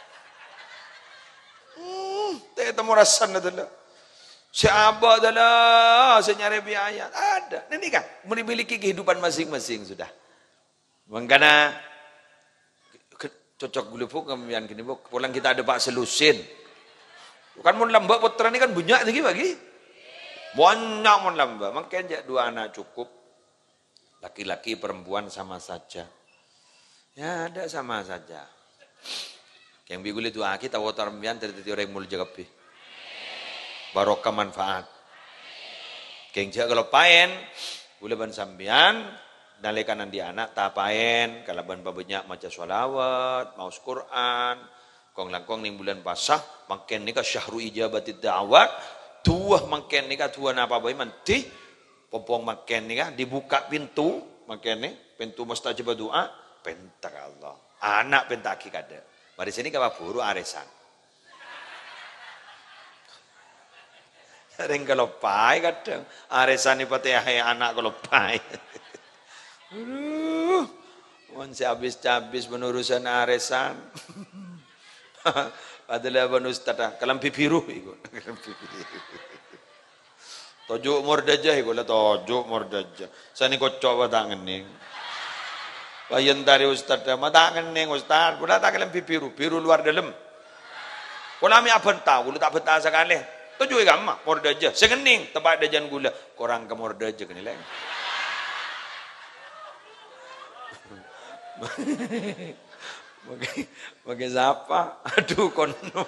Hmm, tè-, tèmo rassana dâlâ. Sè abâ' dâlâ, sè nyarè biaya. Ada. Nè, nè kan, memiliki kehidupan masing-masing sudah. Mangkana, ke-, cocok ghulâ, Bu, sampèyan ghâniko, Bu. Polana kita ada Pak Selusin. Kan mon lambâ' pottrana kan bânnya' lagi, Pak, ghi. Bânnya' mon lambâ'. Mangkèn jâ' dua anak cukup. Laki-laki, perempuan sama saja. Ya, ada sama saja. Kèng bi' ghulâ du'aaghi, ta' pottra sampèyan dâri dhâddhi orèng molja kabbhi. Barokah manfaat. Kèng jâ' kaloppaèn, ghulâ bân sampèyan, nalèkana andi' ana', tapaèn kalabân pabânnya' maca shalawat, maos Qur'an, kong-langkong neng bulân pasa, mangkèn nèka syahru ijabatid da'awat, duwâ mangkèn nèka duwâ napa bhâi mandhi, pong-pong mangkèn nèka dibuka pintu, mangkèn nè, pintu mustajabah du'a, pènta ka Allah. Ana' pènta'aghi kadhâ'. Marè sènè ka paburu arèsan. Rèng kaloppaè kadhâng. Arèsan èpatèyaè ana' kaloppaè. Aduh. Mon sè abis-cabis penurusan arèsan. Padahal bân ustad, ah, kalambhi biru iku. Kalambhi biru. Toju' mordajah iku la toju' mordajah. Sanè kocco' apa ta' ngennèng. Pas èyèntari ustad, "Ma' ta' ngennèng, Ustad. Kaulâ ta' kalambhi biru, biru luar dalem. Kaulâ mè' abhânta, kaulâ ta' bhânta sakalè. Toju' è kamma, mordajah. Sè ngennèng, teppa' dâjâna kaulâ. Korang ka mordajah kènè, Lèng." Makè, makè sapa? Aduh, kono.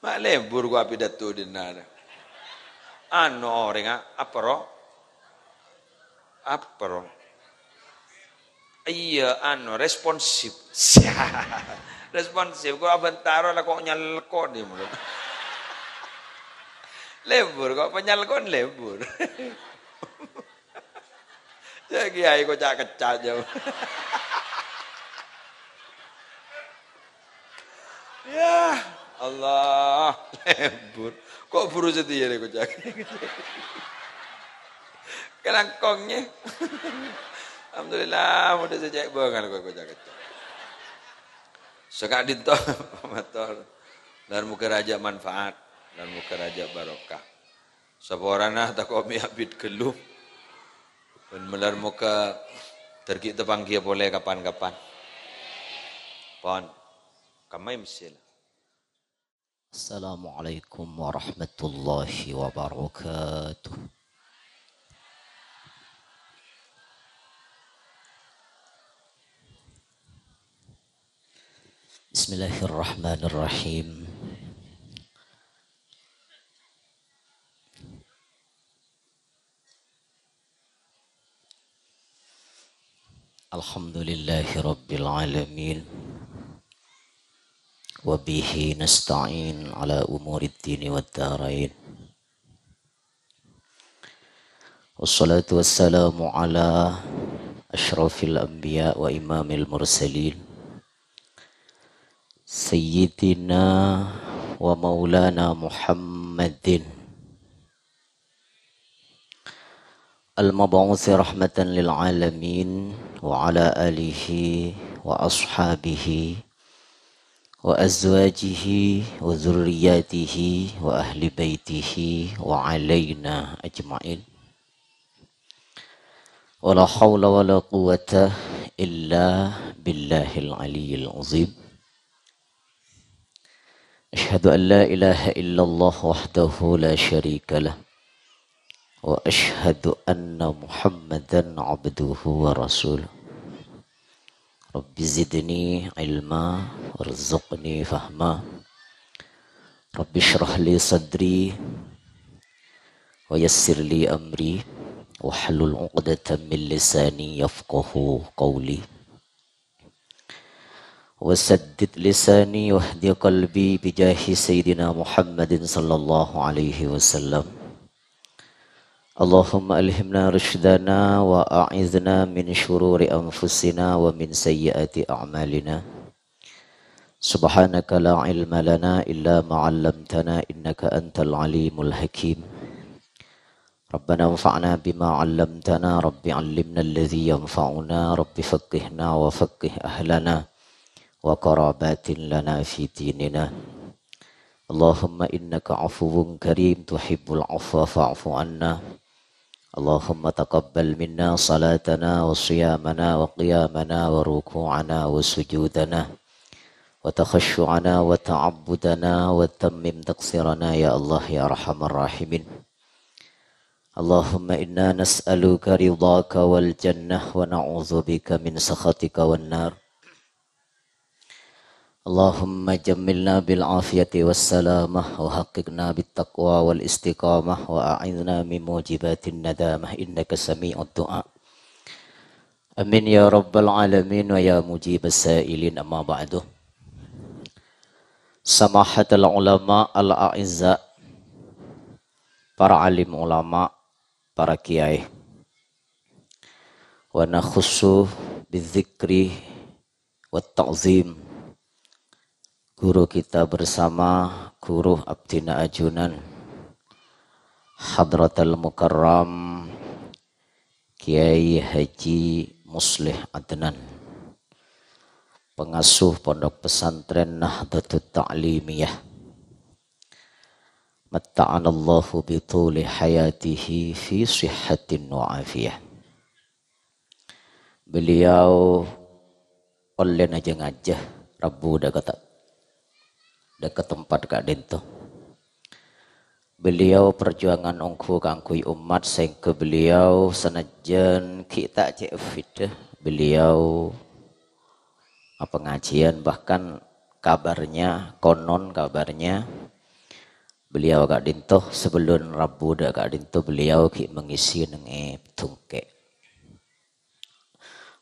Ma' lebur ko' apidato dinna'. Anu orèngnga, apa ro? Apa ro? Iyâ, anu, responsif. Responsif, ko' abhânta ro la ko' nyelko' di mulut. Lebur, ko' penyelko' lebur. Jâ' kiyaè koca' kecca' jâ'. Ya Allah, lebur. Ko' buru satèya rè koca'. Kalangkong, yâ. Alhamdulillah, modâ sè cè' bângal ko' koca' kecca'. Saka'dinto, mator. Lan moghâ rajâ manfaat, lan moghâ rajâ barokah. Saporana tako' mè' abit ghâllu. Bân malar moghâ dhâr ghi' tapangghiyâ polè kapan-kapan. Pon. Kamma emsil. Assalamualaikum warahmatullahi wabarakatuh. Bismillahirrahmanirrahim. Alhamdulillahi rabbil alamin. Wa bihi nasta'in ala umurid dini wad darain. Wassalatu wassalamu ala asyrafil anbiya wa imamil mursalin, Sayyidina wa maulana Muhammadin, al-mab'usi rahmatan lil alamin, wa ala alihi wa ashabihi wa azwajihi wa dzurriyyatihi wa ahli baitihi wa alaina ajma'in. Wa la haula wa la quwwata illa billahil aliyyil azim. Asyhadu an la ilaha illallah wahdahu la syarika lah. وأشهد أن محمدا عبده ورسوله. رب زدني علما وارزقني فهما. رب اشرح لي صدري ويسر لي أمري واحلل عقدة من لساني يفقه قولي. وسدد لساني واهد قلبي بجاه سيدنا محمد صلى الله عليه وسلم. اللهم ألهمنا رشدنا وأعذنا من شرور أنفسنا ومن سيئات أعمالنا. سبحانك لا علم لنا إلا ما علمتنا إنك أنت العليم الحكيم. ربنا انفعنا بما علمتنا، رب علمنا الذي ينفعنا، رب فقهنا وفقه أهلنا وقرابات لنا في ديننا. اللهم إنك عفو كريم تحب العفو فاعف عنا. اللهم تقبل منا صلاتنا وصيامنا وقيامنا وركوعنا وسجودنا وتخشعنا وتعبدنا وتمم تقصيرنا يا الله يا أرحم الراحمين. اللهم إنا نسألك رضاك والجنة ونعوذ بك من سخطك والنار. اللهم جملنا بالعافية والسلامة وحققنا بالتقوى والاستقامة وأعذنا من موجبات الندامة إنك سميع الدعاء. آمين يا رب العالمين ويا مجيب السائلين. أما بعد. سماحة العلماء الأعزاء, para alim ulama, para kiai. Wa nakhussu bidzikri wat ta'zim guru kita bersama, guru abdina ajunan, Hadratal Mukarram Kiai Haji Muslih Adnan, pengasuh Pondok Pesantren Nahdlatul Ta'limiyah. Matta'anallahu bituli hayatihi fi sihhatin wa afiyah. Beliau ollèna jâ-ngajâ rabu dâ' ka ta-, dâ' ka tempat ka'dinto. Beliau perjuangan ongghu kaangghuy ommat, sehingga beliau sanajjân ghi' ta' cè' fit, beliau apangajiân, bahkan kabarnya, konon kabarnya, beliau ka'dinto, sebelum rabu dâ' ka'dinto, beliau ghi' mengisi neng è Dungkè'.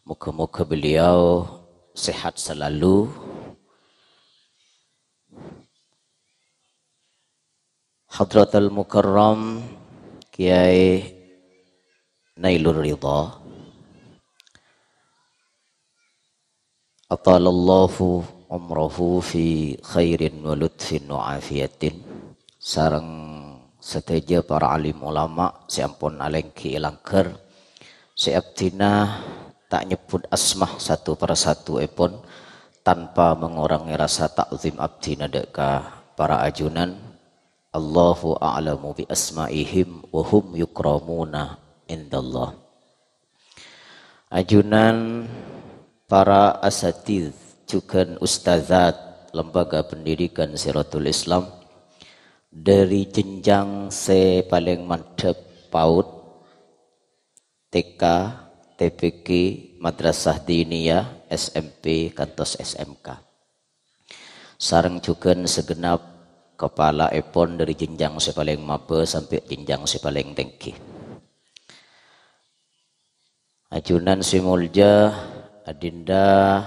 Moga-moga beliau sehat selalu. Hadratal Mukarram Kiai Nailur Ridha, atalallahu umrahu fi khairin wa lutfin wa afiyatin, sareng sadhâjâ para alim ulama sè ampon alèngghi è langghâr, sè abdhina ta' nyebbhut asma satu persatuèpon tanpa mengurangi rasa ta'zim abdhina dâ' ka para ajunan. Allahu a'lamu bi asma'ihim wa hum yukramuna indallah. Ajunan para asatidz jhughân ustadzat Lembaga Pendidikan Siratul Islam, dâri jenjang sè palèng mandhâp, PAUD, T K, T P Q, Madrasah Diniyah, S M P, kantos S M K. Sareng jhughân sagenap kepalaèpon dâri jenjang sè palèng mabâ sampè' jenjang sè palèng tèngghi. Ajunan sè molja, adinda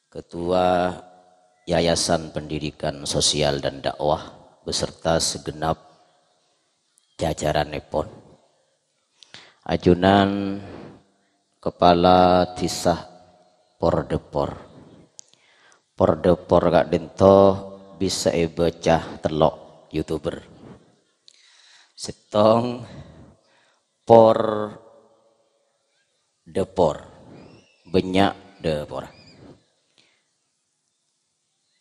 Ketua Yayasan Pendidikan Sosial dan Dakwah beserta segenap jajaranèpon. Ajunan Kepala Dhisa Pordepor. Pordepor ka'dinto bisa èbâca tello', YouTuber. Sèttong, por depor. Bânnya' depor.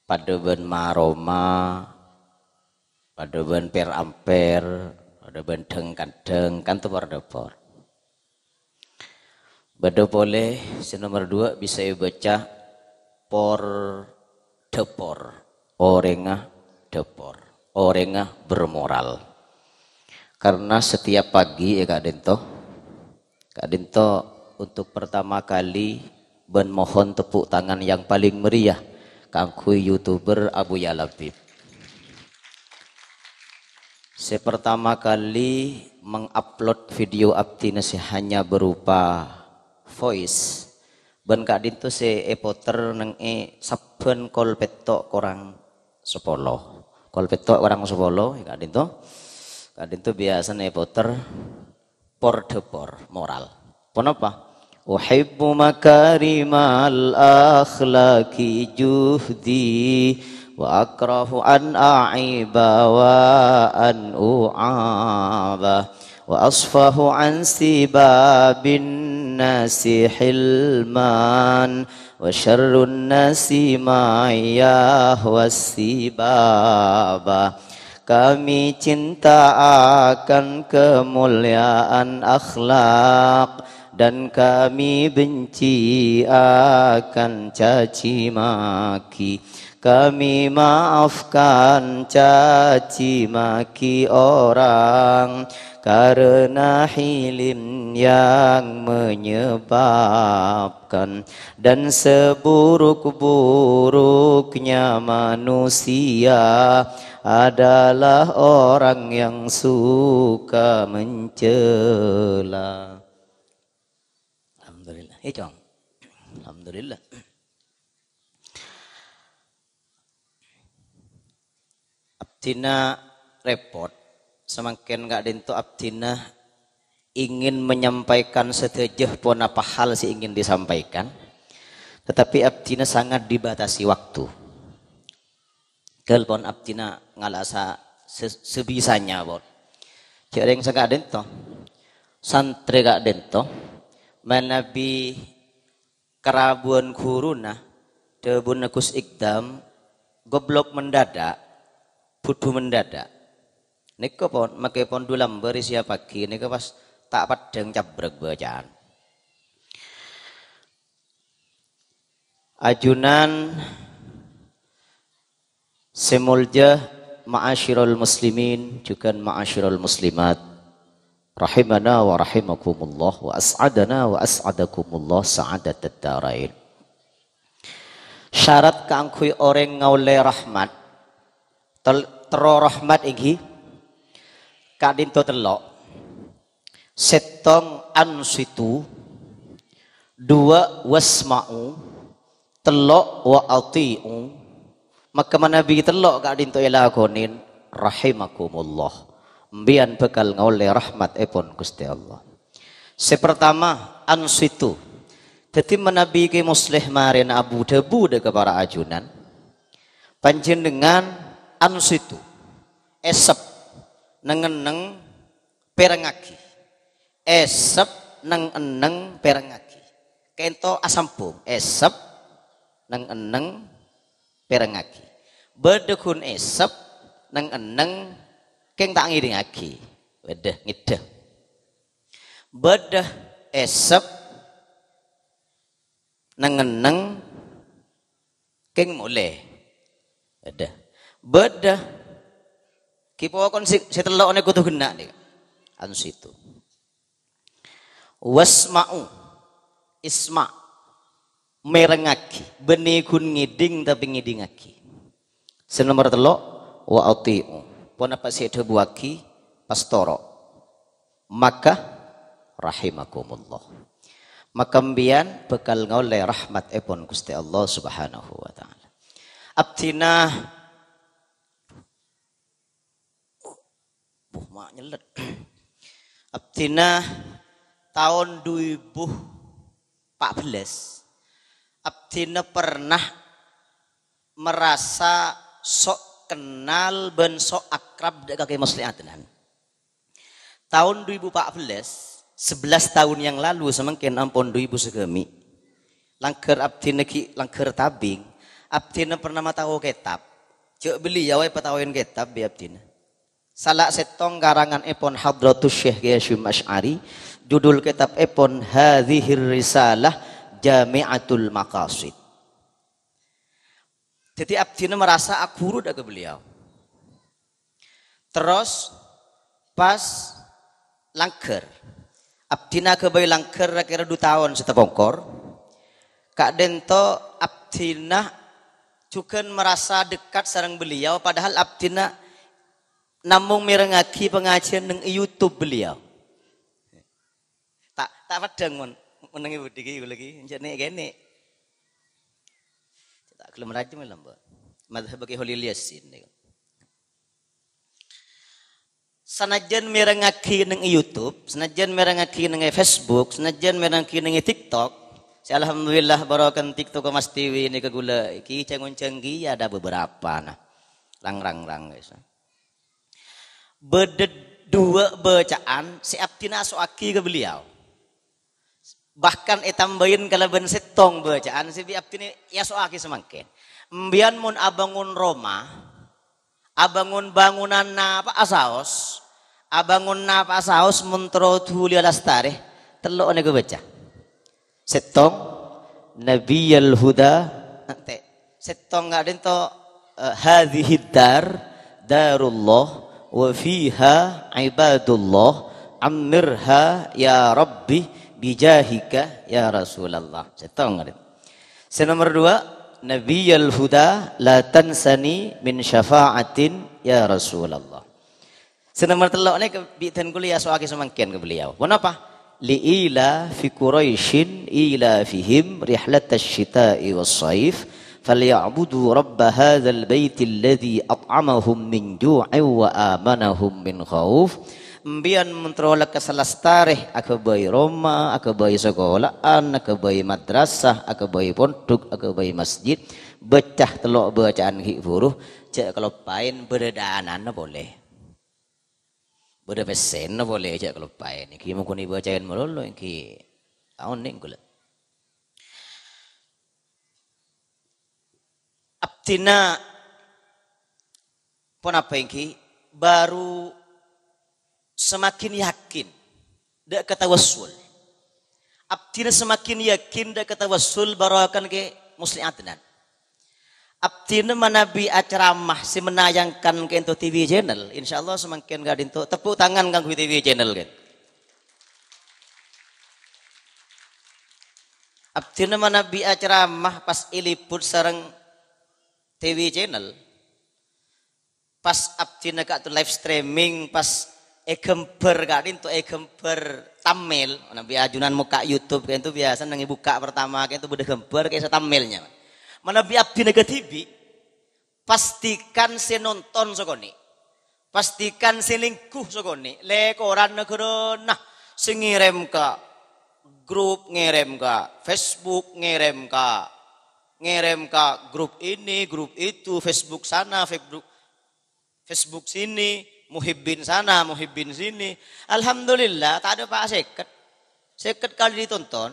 Padâ bân maroma, padâ bân per-amper, padâ bân dhâng-kandhâng, kan tepor-depor. Bâdâ polè sè nomer dua bisa èbâca por depor, orèngnga depor, orèngnga bermoral. Karena setiap pagi ya ka'dinto, ka'dinto untuk pertama kali bân mohon tepuk tangan yang paling meriah kaangghuy YouTuber Abuya Labib. Sè pertama kali mengupload video abdhina sè hanya berupa voice, bân ka'dinto sè èpoter neng è sabbhân kol pètto' korang sapolo. Kol pètto' korang sapolo, ya, ka'dinto. Ka'dinto biyasana èpoter por-dâpor, moral. Ponapa? Uhibbu makarimal akhlaqi juhdi, wa akrahu an a'iba wa an u'aba, wa asfahu an sibabin nasi hilman, wa syarrun nasi mayyah was sibaba. Kami cinta akan kemuliaan akhlak dan kami benci akan caci maki. Kami maafkan caci maki orang karena hilim yang menyebabkan. Dan seburuk-buruknya manusia adalah orang yang suka mencela. Alhamdulillah. Hei, Cong. Alhamdulillah. Abdhina repot, samangkèn ka'dinto abdhina ingin menyampaikan sadhâjâ ponapa hal sè ingin disampaikan, tetapi abdhina sangat dibatasi waktu. Ghâl pon abdhina ngala'a sa-, se-, sebisanya pon. Jhâ' rèng sè ka'dinto, santrè ka'dinto, manabi karabuwân ghuruna, dhâbuna Gus Ikdam, goblok mendadak, budhu mendadak. Nèka pon, makè pon dhu lambâr isèya pagi, nèka pas ta' peddhâng cabrek bâcaan. Ajunan sè molja, ma'asyiral muslimin, jhughân ma'asyiral muslimat. Rahimana wa rahimakumullah, wa as'adana wa as'adakumullah sa'adatad darain. Syarat kaangghuy orèng ngaollè rahmat, tel-, terro rahmat èngghi ka'dinto tello'. Sèttong, ansitu, duwâ', wasma'u, tello', wa ati'u. Maka manabi tello' ka'dinto èlakonè, rahimakumullah, empèyan bhâkal ngaollè rahmattèpon Ghustè Allah. Sè partama, ansitu. Dhâddhi manabi Kè Musleh marèna abu-dhâbu dâ' ka para ajunan, panjhennengngan ansitu, èsep, neng-enneng, pèrengngaghi. Èsep, neng-enneng, pèrengngaghi. Ka'dinto asambhung, èsep, neng-enneng, pèrengngaghi. Bâdâ ghun èsep, neng-enneng, kèng ta' ngèdingngaghi. Bâdâ, ngèdhâ. Bâdâ èsep, neng-enneng, kèng molè. Bâdâ. Bâdâ. Kèng pokon sè, sè tello' nèko kodhu ghenna' nèko. Ansitu. Wasma'u. Isma'. Mèrengngaghi. Bânnè ghun ngèding tapè ngèdingngaghi. Sè nomer tello', wa ati'u. Ponapa sè èdhâbuwaghi, pas toro'. Maka rahimakumullah. Maka empèyan bhâkal ngaollè rahmattèpon Ghustè Allah Subhanahu wa Ta'ala. Abdhina, buh, ma' nyellet. Abdhina taon dhu èbu pa' bellâs, abdhina pernah merasa sok kenal bân sok akrab dâ' ka Kè Musleh Adnan. Taon dhu èbu pa' bellâs, sebelas taon yang lalu, samangkèn ampon dhu èbu sagâmè'. Langghâr abdhina ghi' langghâr tabing, abdhina pernah matao kètab. Jhâ' beliau èpataoè kètab bi' abdhina. Sala sèttong karanganèpon Hadratus Syekh Kiai Hasyim Asy'ari, judul kètabèpon Hadzihir Risalah Jami'atul Maqasid. Dhâddhi abdhina merasa aghuru dâ' ka beliau. Terros pas langghâr. Abdhina aghâbây langghâr ra-kèra du taon sè tapongkor. Ka'dinto abdhina jhughân marasa dekat sareng beliau, padahal abdhina namong mèrengngaghi pangajhiyân neng è YouTube beliau. Ta', ta' peddhâng mon, mon neng è budi ghi, ghulâ ghi, jhâ' nè'-kènè'. Ta' ghellem rajâ mè' lambâ'. Madhhab Ki Kholil Yasin nèko. Sanajjân mèrengngaghi neng è YouTube, sanajjân mèrengngaghi neng è Facebook, sanajjân mèrengngaghi neng è TikTok, sè alhamdulillah barokah TikTok Mas Tiwi nèka ghulâ ghi jhâng-onjhâng ghi ada beberapa, nah. Rang-rang-rang, guys. Bâdâ duwâ' bâcaan sè abdhina aso'aghi ka beliau. Bahkan ètambâi kalabân sèttong bâcaan sè bi' abdhina èaso'aghi samangkèn. Embiyân mon abângon roma, abângon bângonan napa'a saos, abângon napa'a saos mon terro dhuli lastarè, tello' nèko bâca. Sèttong, Nabiyal Huda, ante'. Sèttong ka'dinto, eh, "Hadzihid dar darullah wa fiha ibadullah, ammirha ya Rabbi bijahika ya Rasulullah." Sèttong ka'dinto. Sè nomer duwâ', "Nabiyal Huda la tansani min syafa'atin ya Rasulullah." Sè nomer tello' nèka bi' dân kaulâ èaso'aghi samangkèn ka beliau. Ponapa? "Li ila fi Quraisyin ila fihim rihlatasy syita'i was shaif, falya'budu rabba hadzal baitil ladzi at'amahum min ju'in wa amanahum min khauf." Embiyân mon terro la ka salastarè, aghâbây roma, aghâbây sakola'an, aghâbây madrasah, aghâbây pondhuk, aghâbây masjid, bâca tello' bâcaan ghi' bhuru, jhâ' kaloppaè bâdâ dâ'anna polè. Bâdâ pèssèna polè jhâ' kaloppaè. Èngghi mon ghun èbâcaè malolo èngghi ta' onèng kaulâ. Abdhina ponapa èngghi? Baru semakin yakin dâ' ka tawassul. Abdhina semakin yakin dâ' ka tawassul barokah Kè Musleh Adnan. Abdhina manabi acaramah sè menayangkan ka'dinto T V Channel, insyaallah samangkèn ka'dinto tepuk tangan kaangghuy T V Channel, kan. Abdhina manabi acaramah pas èliput sareng T V Channel, pas abdhina ka'dinto live streaming, pas èghâmbhâr ka'dinto èghâmbhâr thumbnail, manabi ajunan mokka' YouTube ka'dinto biyasa neng èbukka' pertama ka'dinto bâdâ ghâmbhâr ka'issa thumbnailnya. Manabi abdhina kadhibi', pastikan sè nonton sakonè', pastikan sè lèngghu sakonè', lèkoran naghârâna, sè ngèrèm ka grup, ngèrèm ka Facebook, ngèrèm ka, ngèrèm ka grup ini, grup itu, Facebook sana, Facebook Facebook sini, muhibbin sana, muhibbin sini. Alhamdulillah, ta' adâ' pa' sèket. Sèket kali ditonton.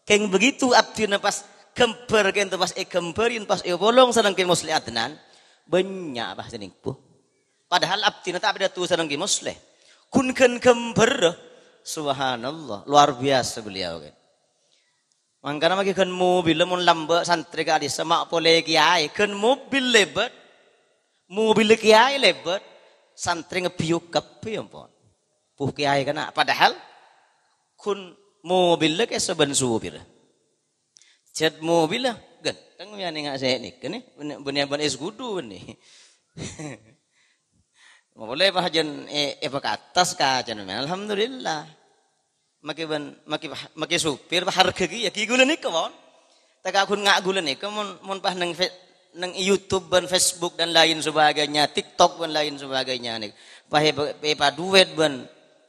Kèng begitu abdhina pas ghâmbhâr ka'dinto pas èghâmbhârin, pas èpolong sareng Kè Musleh Adnan, bânnya' pas sè lèngghu. Padahal abdhina ta' padâ tu sareng Kè Musleh. Ghun ghân ghâmbhâr, subhanallah, luar biasa beliau, kan. Mangkana maghi ghân mobilla mon lambâ' santrè ka'dissa ma' polè kèyaè, ghân mobil lèbât, mobilla kèyaè lèbât, santrè ngebbiyuk kabbhi, ampon. Puh kèyaè kana', padahal ghun mobilla kèsa bân supirra. Jhât mobilla, ghân, kan mèyanè nga' sè nèka nè, bânnè, bânnè bân es gudu bânnè. Ma' polè pas jân è, èpakatas kacana, men. Alhamdulillah. Makè bân, makè, makè supir, harga ghi, ya, ghi ghulâ nèka, pon. Tèka ghun nga' ghulâ nèka, mon, mon pas neng fe-, neng YouTube bân Facebook dan lain sebagainya, TikTok bân lain sebagainya nèka. Pas èpa-, èpaduet bân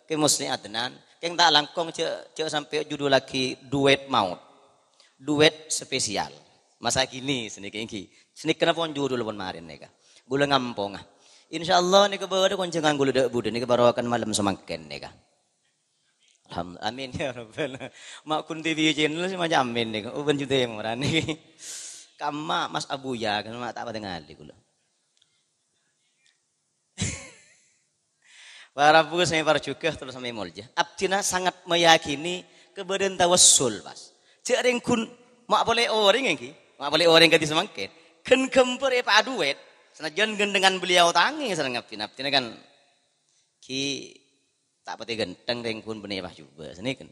Kè Musleh Adnan, kèng ta' langkong jhâ', jhâ' sampè' judhullaghi duet maut. Duet spesial. Masa kini, sanèka èngghi. Sanèka pon judhulla pon marèn nèka. Ghulâ ngamponga. Insyaallah nèka bâdâ konjhângan ghulâ dâ' budi nèka barokah malem samangkèn nèka. Alham-, amin ya rabbal. Ma' ghun T V channel sè maca amin nèko. Oh, bân jute moran nèko. Kamma Mas Abuya, kan ma' ta' padâ ngalè ghulâ. Para bu sè parjhughâ terros sami molja. Abdhina sangat meyakini kabâdâ'ân tawassul, pas. Jhâ' rèng ghun ma' polè orèng èngghi, ma' polè orèng kadhi samangkèn. Ghân ghâmbhâr èpaduet, sanajjân ghân dengan beliau tangè sareng abdhina. Abdhina kan ghi Ta' patè ghântheng rèng ghun bânnè pas jhubâ', sanèka.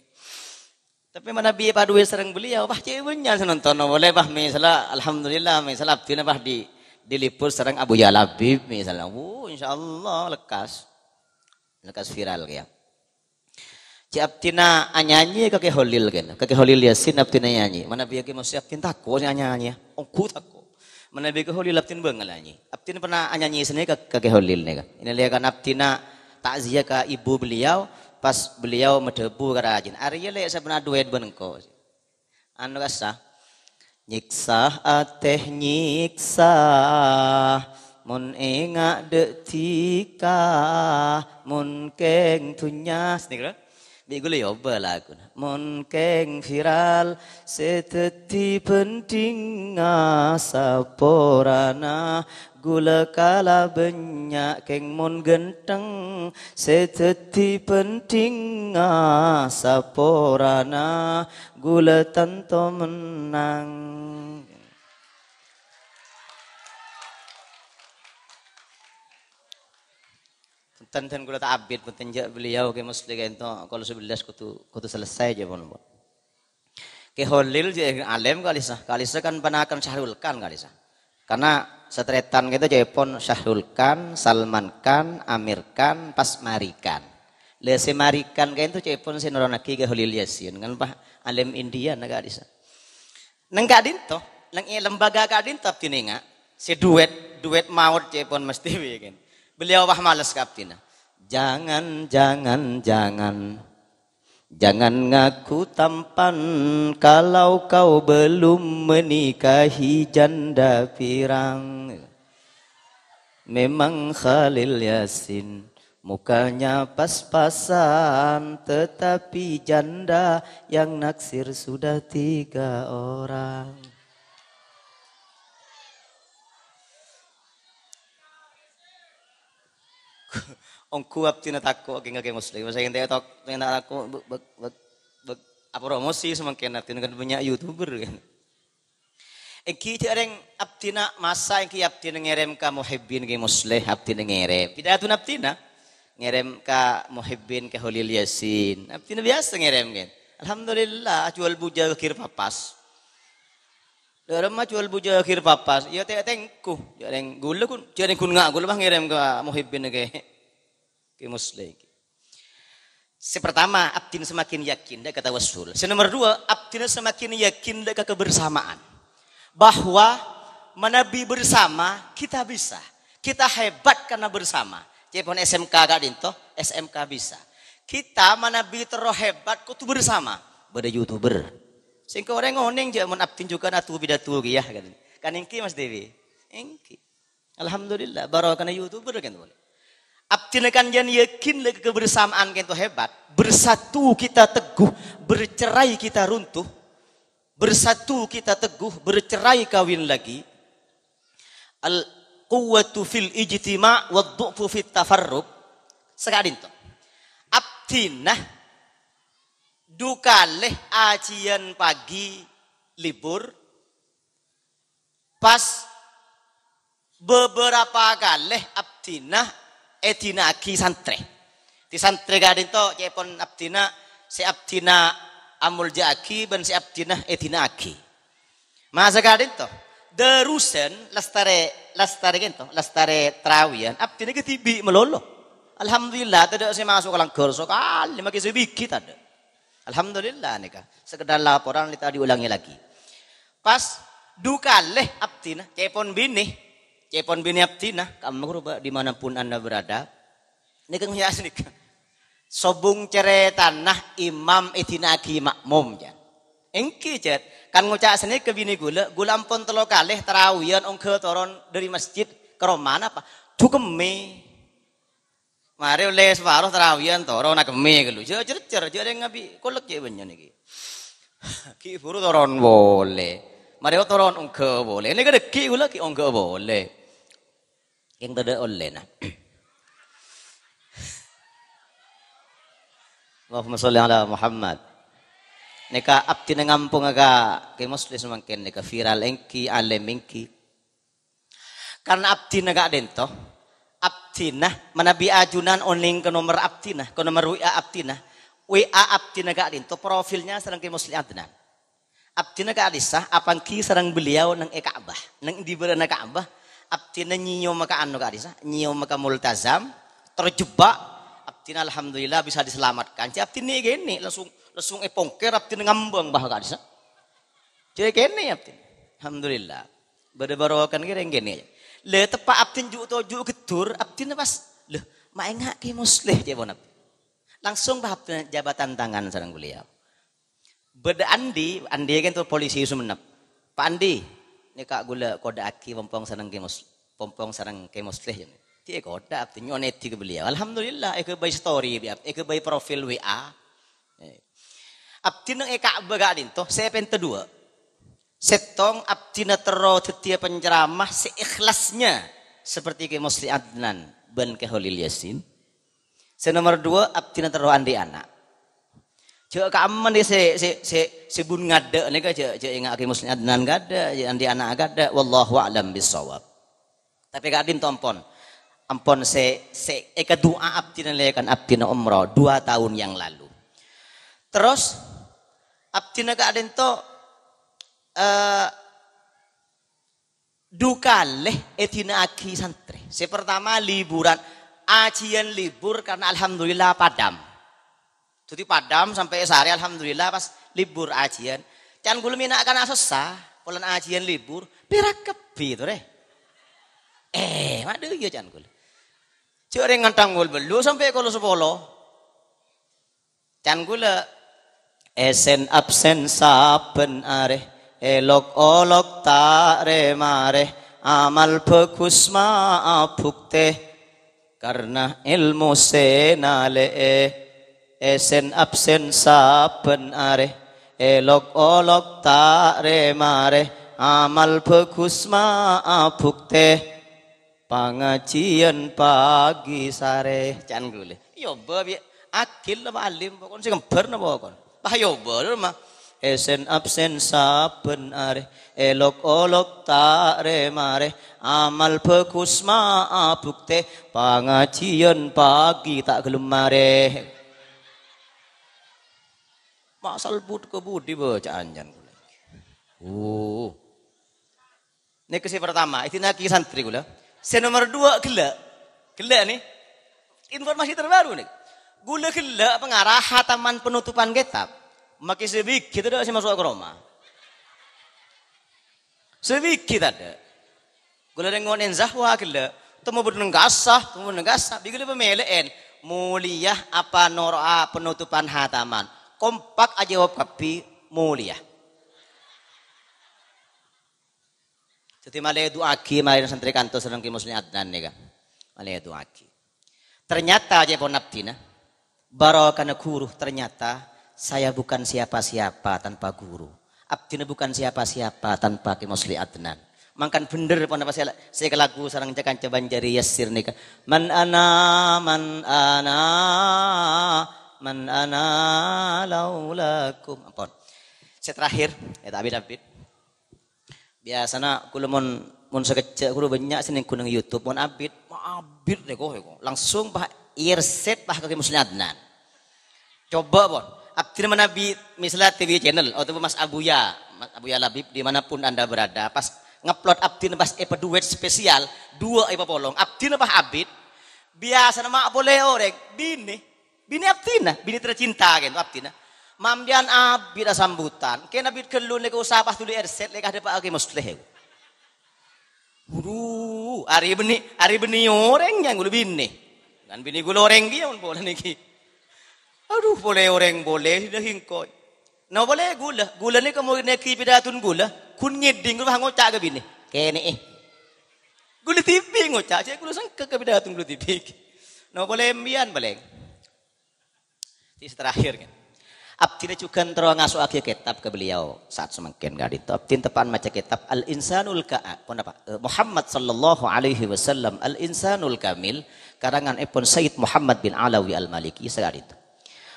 Tapè manabi èpaduwâ sareng beliau, pas cè' bânnya' sè nonton polè, pas misalla, alhamdulillah, misalla abdhina pas di-, diliput sareng Abu Jahal Habib, misalla. Wuh, insyaallah lekkas. Lekkas viral kèya. Cè' abdhina anyanyi ka Kè Kholil kèna. Ka Kè Kholil Yasin abdhina nyanyi. Manabi Kè Muslim abdhina tako' sè anyanyi. Ongghu tako'. Manabi Kè Kholil abdhina bângal anyanyi. Abdhina pernah anyanyi sanèka ka, ka Kè Kholil nèka. Ina lèya kan abdhina takziah ka ibu beliau, pas beliau madhâbu ka rajina, "Arèya lè' sè pernah duet bân engko'." Anu kassa. Nyiksa atè nyiksa, mon enga' dâ' dhika, mon kèng dhunnya. Sanèka, bi' ghulâ èobâ laguna. Mon kèng viral, sè dhâddhi bhândhingnga saporana, ghulâ kala bânnya' kèng mon ghântheng, sè dhâddhi bhândhingnga saporana, ghulâ tanto mennang. Bhunten, dhân ghulâ ta' abit, bhunten jhâ' beliau Kè Muslim ka'dinto kol sebelas kodhu, kodhu selesai jhâ' pon, Bu. Kè Kholil jhâ' alèm ka'dissa. Ka'dissa kan panaken Syahrul Khan ka'dissa. Karena satarètan ka'dinto ca'èpon Syahrul Khan, Salman Khan, Amir Khan, pas Mari Khan. Lha sè Mari Khan ka'dinto ca'èpon sè noronnaghi Kè Kholil Yasin, kan pas alèm India na ka'dissa. Neng ka'dinto, neng è lembaga ka'dinto abdhina enga', sè duet, duet maot ca'èpon mesti wègen. Beliau pas males ka abdhina. "Jangan, jangan, jangan. Jangan ngaku tampan kalau kau belum menikahi janda pirang." Memang Khalil Yasin mukanya pas-pasan, tetapi janda yang naksir sudah tiga orang. Ongghu abdhina tako' kèng ka Kè Muslim. Masa ente tok, ente tako' bek, bek, bek, bek, apa promosi samangkèn abdhina kan bânnya' YouTuber kan. Èngghi jhâ' rèng abdhina masa èngghi abdhina ngèrèm ka Muhibbin Kè Musleh, abdhina ngèrèm. Pidatona abdhina ngèrèm ka Muhibbin Kè Holil Yasin. Abdhina biyasa ngèrèm, kan. Alhamdulillah, ajhuwâl bujâ ghir papas. Dâremma ajhuwâl bujâ ghir papas, iyâ tè-, tèngku. Jhâ' rèng ghulâ ghun, jhâ' rèng ghun nga' ghulâ pas ngèrèm ka Muhibbin Kè, Kè Musleh. Sè partama, abdhina semakin yakin dâ' ka tawassul. Sè nomer duwâ', abdhina semakin yakin dâ' ka kebersamaan. Bahwa manabi bersama, kita bisa. Kita hebat karena bersama. Ca'èpon S M K ka'dinto, S M K bisa. Kita manabi terro hebat, kodhu bersama. Bâdâ YouTuber. Sèngko' orèng onèng jhâ' mon abdhina jhughân adu pidato kèya, kan. Kan èngghi, Mas Dewi? Èngghi. Alhamdulillah, barokana YouTuber kan, Bu. Abdhina kanjân yakin lagi kebersamaan kento hebat. Bersatu kita teguh, bercerai kita runtuh. Bersatu kita teguh, bercerai kawin lagi. Al quwwatu fil ijtima' wad du'fu fit tafarruq. Saka'dinto. Abdhina du kalè ajiyân pagi libur. Pas bhâbhârâmpa kalè abdhina èdhina'aghi santrè. Di santrè ka'dinto ca'èpon abdhina, sè abdhina amoljâ'aghi bân sè abdhina èdhina'aghi. Masa ka'dinto, dârusan lastarè, lastarè kento, lastarè tarawiyan, abdhina kadhibi' malolo. Alhamdulillah, tadâ' sè maso' ka langghâr sakalè, makè sè bighi tadâ'. Alhamdulillah nèka. Sekedar laporan, nèka diulangi lagi. Pas du kalè abdhina, ca'èpon binè. Ca'èpon binè abdhina, ka'emma ghuru, Pak, di mana pun Anda berada. Nèka ngoyas nèka. Sobung carètana imam èdhina'aghi makmum, jhâ'. Èngghi, jhâ'. Kan ngoca' sanèka binè ghulâ, ghulâ ampon tello kalè tarawiyan ongghâ toron dâri masjid ka romana, Pak. Du kemmè. Marè ollè saparo tarawiyan, toron akemmè ghâllu. Jhâ' jhârjhâr, jhâ' rèng ngabi kolek jhâ' bânnya' nèkè. Ghi' buru toron polè. Marè toron ongghâ polè. Nèka dâggi' ghulâ ghi' ongghâ polè. Kèng tadâ' ollèna. Allahumma sholli ala Muhammad. Nèka abdhina ngamponga ka Kè Musleh samangkèn nèka viral èngghi, alèm èngghi. Karna abdhina ka'dinto, abdhi Abdhina, manabi ajunan onèng ka nomer abdhina, ka nomer W A abdhina. W A abdhina ka'dinto profilnya sareng Kè Musleh Adnan. Abdhina ka'dissa apangghi sareng beliau neng è Ka'bah, neng è bârâ'na Ka'bah. Abdhina nyèyoma ka anu ka'dissa, nyèyoma ka multazam, terjebak. Abdhina alhamdulillah bisa diselamatkan. Jhâ' abdhina kènè' langsung, langsung èpongkèr abdhina ngambâng bâ ka'dissa. Jhâ' kènè' abdhina. Alhamdulillah. Bâdâ barokana kèng kènè'. Lè teppa' abdhina ju' toju' gheddur, abdhina pas, "Lho, ma' enga' Kè Musleh," ca'èpon abdhina. Langsung bâ abdhina jabatan tangan sareng beliau. Bâdâ Andi, Andi ka'dinto polisi Sumenep. "Pak Andi, nèka ghulâ kodhâ'aghi pompong sareng Kè Mus-, pompong sareng Kè Musleh," jâ. Dhi èkodhâ' abdhina nyonèdhi ka beliau. Alhamdulillah, èghâbây story bi' abdhina, èghâbây profil W A. Eh. Abdhina neng è Ka'bah ka'dinto, sè pènta duwâ'. Sèttong abdhina terro dhâddhiyâ penceramah sè ikhlasnya seperti Kè Musleh Adnan bân Kè Kholil Yasin. Sè nomer duwâ', abdhina terro andi' ana'. Jhâ' ka'amma nè sè, sè, sè, sè bun ngadâ' nèka jhâ', jhâ' enga' Kè Musleh Adnan ghâdâ', jhâ' andi' ana' ghâdâ', wallahu a'lam bissawab. Tapè ka'dinto ampon, ampon sè, sè èkadu'a abdhina lèkan abdhina umroh dua tahun yang lalu. Terros, abdhina ka'dinto, eh, du kalè èdina'aghi santrè. Sè partama liburan, ajiyân libur karna alhamdulillah padam. Dhâddhi padam sampè' sarè, alhamdulillah pas libur ajiyân. Can ghulâ mèna' kana' sossa, polana ajiyân libur, pèra' kabbhi torè. Eh, madâ iyâ can ghulâ. Jhâ' rèng ngantang kol bâllu' sampè' kol sapolo. Can ghulâ, èsen absen sabbhân arè, èlok-olok ta' rè-marè, amal bhâghus ma' abuktè. Karna èlmo sè nalè'è, èsen absen sabbhân arè, èlok-olok ta' rè-marè, amal bhâghus ma' abuktè. Pangajiyân pagi sarè. Can ghulâ. Iyâ, bâ, bi-, agil napa alim, pokon sè ngembhâr napa pokon. Pas iyâ, bâ, lho, ma. Èsen absen sabbhân arè, èlok-olok ta' rè-marè, amal bhâghus ma' abuktè, pangajiyân pagi ta' ghellem marè. Ma' salbut ka budi bâca'an can ghulâ. Uh. Nèka sè partama, èdina'aghi santrè ghulâ. Sè nomer duwâ', ghellâ'. Ghellâ' nè. Informasi terbaru nè. Ghulâ ghellâ' pangara hataman penutupan kitab. Makè sè bighi tadâ' sè maso' ka roma. Sè bighi tadâ'. Ghulâ rèng ngonèn Zahwa ghellâ'. Temmo bâdâ neng kassa, temmo bâdâ neng kassa. Bi' ghulâ pamèlè'èn. Molèya apa noro'a penutupan hataman. Kompak ajâwâb kabbhi molèya. Dhâddhi malè du'aaghi marèna santrè kantos sareng Kè Musleh Adnan nèka. Malè du'aaghi. Ternyata, ca'èpon abdhina, barokana ghuru, ternyata saya bukan siapa-siapa tanpa guru. Abdhina bukan siapa-siapa tanpa Kè Musleh Adnan. Mangkana bhender ponapa sè, sè èkalagu sareng ca-kanca Banjari Yassir nèka. "Man ana, man ana, man ana laulakum." Ampon. Sè terakhir, ya, ta' abit-abit. Biyasana kaulâ mon, mon sakejjhâ' kaulâ bânnya' sè nèngghu neng YouTube, mon abit, ma' abit rè ko, rè ko. Langsung, Pak, èrsèt, Pak, ka Kè Musleh Adnan. Coba, pon. Abdhina manabi, misalnya T V Channel, otabâ Mas Abuya, Mas Abuya Labib, di mana pun Anda berada, pas ngupload abdhina pas episode spesial, duwâ' èpapolong. Abdhina pas abit, biyasana ma' polè orèng, binè. Binè abdhina, binè tercinta kènto abdhina. Mambiyân abit asambutan. Kèng abit ghâllu nèka usaha pas dhuli èrsèt lè' ka dâpa' Kè Musleh. Adu, arè bânnè, arè bânnè orèng nyang ghulâ binè. Kan binè ghulâ orèng kèya mon polana nèkè. Adu, polè orèng polè, dâ' hèngko'. Napa polè ghulâ, ghulâ nèka mon nèkè pidatona ghulâ, ghun ngèdhing ghulâ pas ngoca' ka binè. Kènè'è. Ghulâ dhibi' ngoca', cè' ghulâ sengka ka pidatona ghulâ dhibi'. Napa polè mbiyân palèng. Sè terakhir, kan. Abdhina jhughân terro ngaso'aghi kètab ka beliau saat samangkèn ka'dinto. Abdhina teppa'na maca kètab Al-Insanul Ka-, ponapa? Eh, Muhammad sallallahu alaihi wasallam, Al-Insanul Kamil, karanganèpon Sayyid Muhammad bin Alawi Al-Maliki, saka'dinto.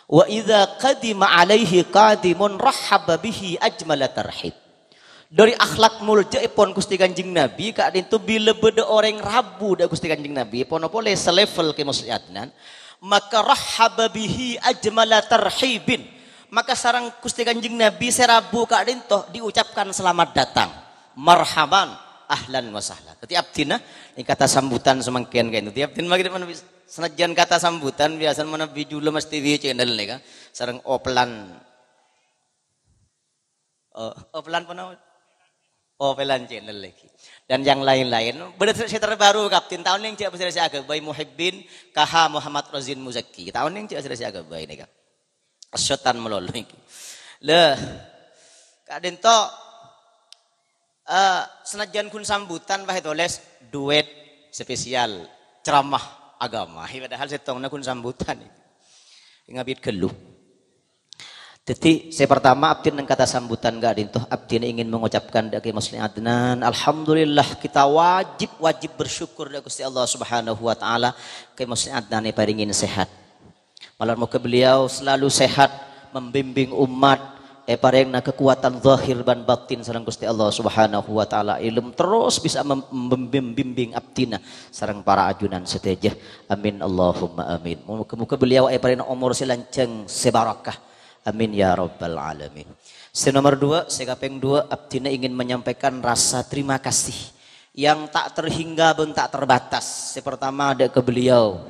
"Wa idza qadima alaihi qadimun rahhaba bihi ajmala tarhib." Dhâri akhlak moljâèpon Ghustè Kanjeng Nabi, ka'dinto bilâ bâdâ orèng rabu dâ' Ghustè Kanjeng Nabi, ponapa polè selevel Kè Musleh Adnan, maka rahhaba bihi ajmala tarhibin. Maka sareng Ghustè Kanjeng Nabi sè rabu ka'dinto diucapkan selamat datang. Marhaban, ahlan wa sahlan. Dhâddhi abdhina nèng kata sambutan samangkèn ka'dinto. Dhâddhi abdhina mangkèn sanajjân kata sambutan biyasana manabi jhulâ Mas T V Channel nèka sareng Oplan. Oh, Oplan ponapa? Oplan Channel lagi. Dan yang lain-lain. Bâdâ sè terbaru, Kapten. Taon nèng cè' pasèra sè aghâbây Muhibbin K H Muhammad Rozin Muzaki. Taon nèng cè' pasèra sè aghâbây nèka. Syotan malolo iki. Lah, ka'dinto, eh, sanajjân ghun sambutan, wah, ètolès duet spesial ceramah agama. Padahal sèttongnga ghun sambutan. Ngabit ghâllu. Dhâddhi, sè partama, abdhina nèng kata sambutan ka'dinto, abdhina ingin mengucapkan dâ' Kè Musleh Adnan, alhamdulillah, kita wajib, wajib bersyukur dâ' Ghustè Allah Subhanahu wa Ta'ala, Kè Musleh Adnan èparèngè sehat. Malar moghâ beliau selalu sehat, membimbing umat, èparèngana kekuatan zahir bân batin sareng Ghustè Allah Subhanahu wa Ta'ala, ilmu terros bisa mem-, mem-, membimbing abdhina sareng para ajunan sadhâjâ. Amin, Allahumma amin. Moghâ-moghâ beliau èparèngana omor sè lanjhâng, sè barokah. Amin ya rabbal alamin. Sè nomor dua, sè kapèng dua, abdhina ingin menyampaikan rasa terima kasih yang tak terhingga bân tak terbatas. Sè partama dâ' ka beliau,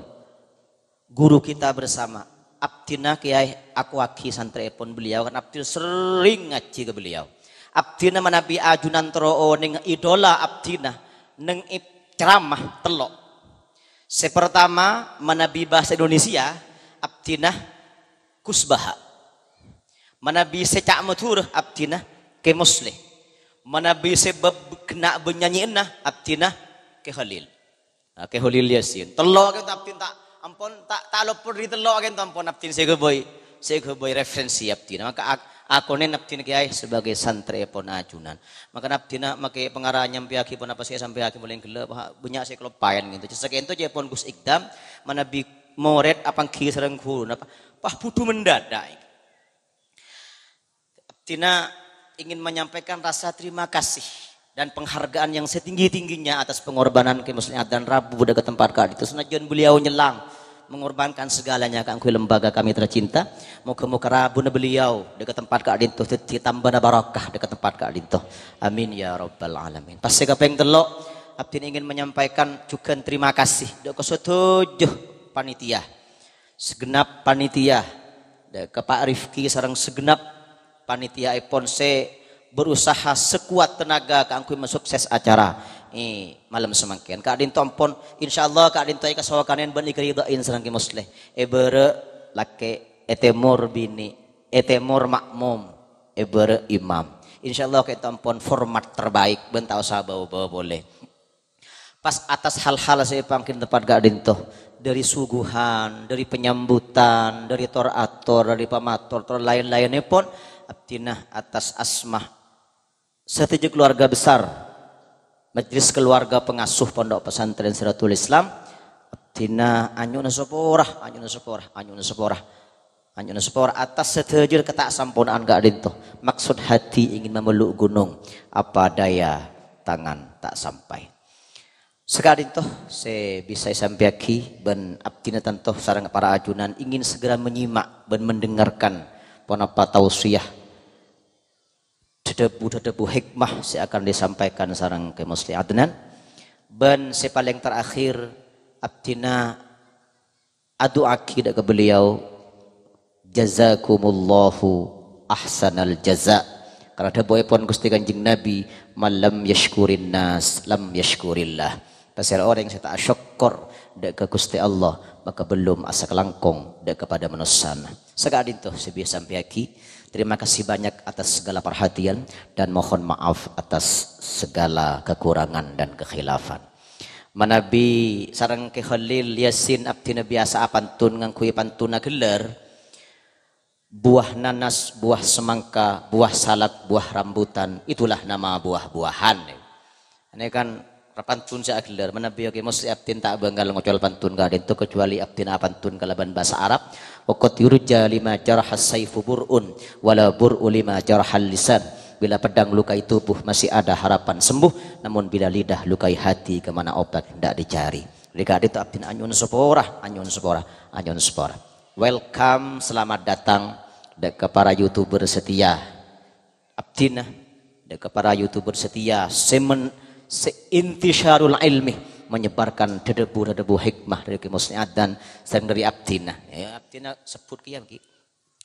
guru kita bersama. Abdhina kèyaè akoaghi santrèèpon beliau, kan abdhina sering ngajhi ka beliau. Abdhina manabi ajunan terro onèng idola abdhina nèng ep-, ceramah tello'. Sè partama, manabi bahasa Indonesia, abdhina Gus Baha. Manabi sè ca' Madhurâ, abdhina Kè Musleh. Manabi sè bab ghenna' bân nyanyèyanna, abdhina Kè Khalil. Nah, Kè Khalil Yasin. Tello' ka'dinto abdhina ta', ampon ta', ta' lopot dâri tello' ka'dinto ampon abdhina sè aghâbây, sè aghâbây referensi abdhina. Maka ak-, akonèn abdhina kèyaè sebagai santrèèpon ajunan. Maka abdhina makè pangara nyampèyaghi ponapa sè èsampèyaghi molaè ghellâ', bânnya' sè kaloppaèn ka'dinto. Sè ka'dinto ca'èpon Gus Ikdam, manabi morèd apangghi sareng ghuru, napa? Wah, budhu mendadak. Abdhina ingin menyampaikan rasa terima kasih dan penghargaan yang setinggi-tingginya atas pengorbanan Kè Musleh Adnan rabu dâ' ka tempat ka'dinto. Sanajjân beliau nyellang mengorbankan segalanya kaangghuy lembaga kami tercinta. Moghâ-moghâ rabuna beliau dâ' ka tempat ka'dinto dhâddhi tambâna barokah dâ' ka tempat ka'dinto. Amin ya rabbal alamin. Pas sè kapèng tello', abdhina ingin menyampaikan jhughân terima kasih dâ' ka sadhâjâ panitia. Segenap panitia, dâ' ka Pak Rifki sareng segenap panitiaèpon sè berusaha sekuat tenaga kaangghuy mensukses acara, eh, malem samangkèn. Ka'dinto ampon, insyaallah ka'dinto èkasokanè bân èkaridhâi sareng Kè Musleh. È bârâ' lakè', è tèmor binè', è tèmor ma'mum, è bârâ' imam. Insyaallah ka'dinto ampon format terbaik, bân ta' osa bâ-bâ polè. Pas atas hal-hal sè èpangghi tempat ka'dinto, dâri suguhan, dâri penyambutan, dâri tor-ator, dâri pamator, tor laèn-laènèpon, abdhina atas asma sadhâjâ keluarga besar Majelis Keluarga Pengasuh Pondok Pesantren Siratul Islam, abdhina anyo'ona sapora, anyo'ona sapora, anyo'ona sapora. Anyo'ona sapora atas sadhâjâ kata' sampona'an ka'dinto. Maksud hati ingin memeluk gunung, apa daya tangan tak sampai. Saka'dinto sè bisa èsampèyaghi bân abdhina tanto sareng para ajunan ingin segera menyimak bân mendengarkan ponapa tausiyah, dhâdhâbu-dhâdhâbu hikmah sè akan disampaikan sareng Kè Musleh Adnan. Bân sè palèng terakhir, abdhina adu'aaghi dâ' ka beliau, "Jazakumullahu ahsanal jaza." Karana dhâbuèpon Ghustè Kanjeng Nabi, "Man lam yashkurin nas, lam yashkurillah." Pasèra orèng sè ta' asokkor dâ' ka Ghustè Allah, maka bellum asakalangkong dâ' kapadâ manossana. Saka'dinto sè bisa sampèyaghi. Terima kasih banyak atas segala perhatian dan mohon maaf atas segala kekurangan dan kekhilafan. Manabi sareng Kè Khalil Yasin abdhina biyasa apantun ngangghuy pantun aghellâr, "Buah nanas, buah semangka, buah salak, buah rambutan, itulah nama buah-buahan." Ini kan pantun sè aghellâr, manabi Kè Musleh abdhina ta' bângal ngocol pantun ka'dinto, kecuali abdhina apantun kalabân bhâsa Arab. "Wa qad yurja lima jarahas saifu bur'un, wala bur'u lima jarahal lisan." Bila pedang lukai tubuh, masih ada harapan sembuh, namun bila lidah lukai hati, kemana obat ndak dicari. Jadi ka'dinto abdhina anyo'on sapora, anyo'on sapora, anyo'on sapora. Welcome, selamat datang dek ka para YouTuber setia. Abdhina dek ka para YouTuber setia, sè men-, sè intisyarul ilmi, menyebarkan dhâdhâbu-dhâdhâbu hikmah dari Ki Musli'at dan sèrèng dari abdhina. Ya, abdhina sebbhut kèya, Ki.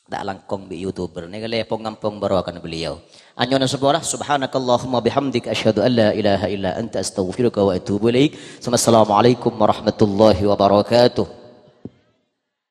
Ta' langkong bi' YouTuber. Nèka lè pong-ngampong barokan beliau. Anyo'on sapora, subhanakallahumma bihamdik, asyhadu an la ilaha illa anta, astaghfiruka wa atubu ilaik. Assalamualaikum warahmatullahi wabarakatuh.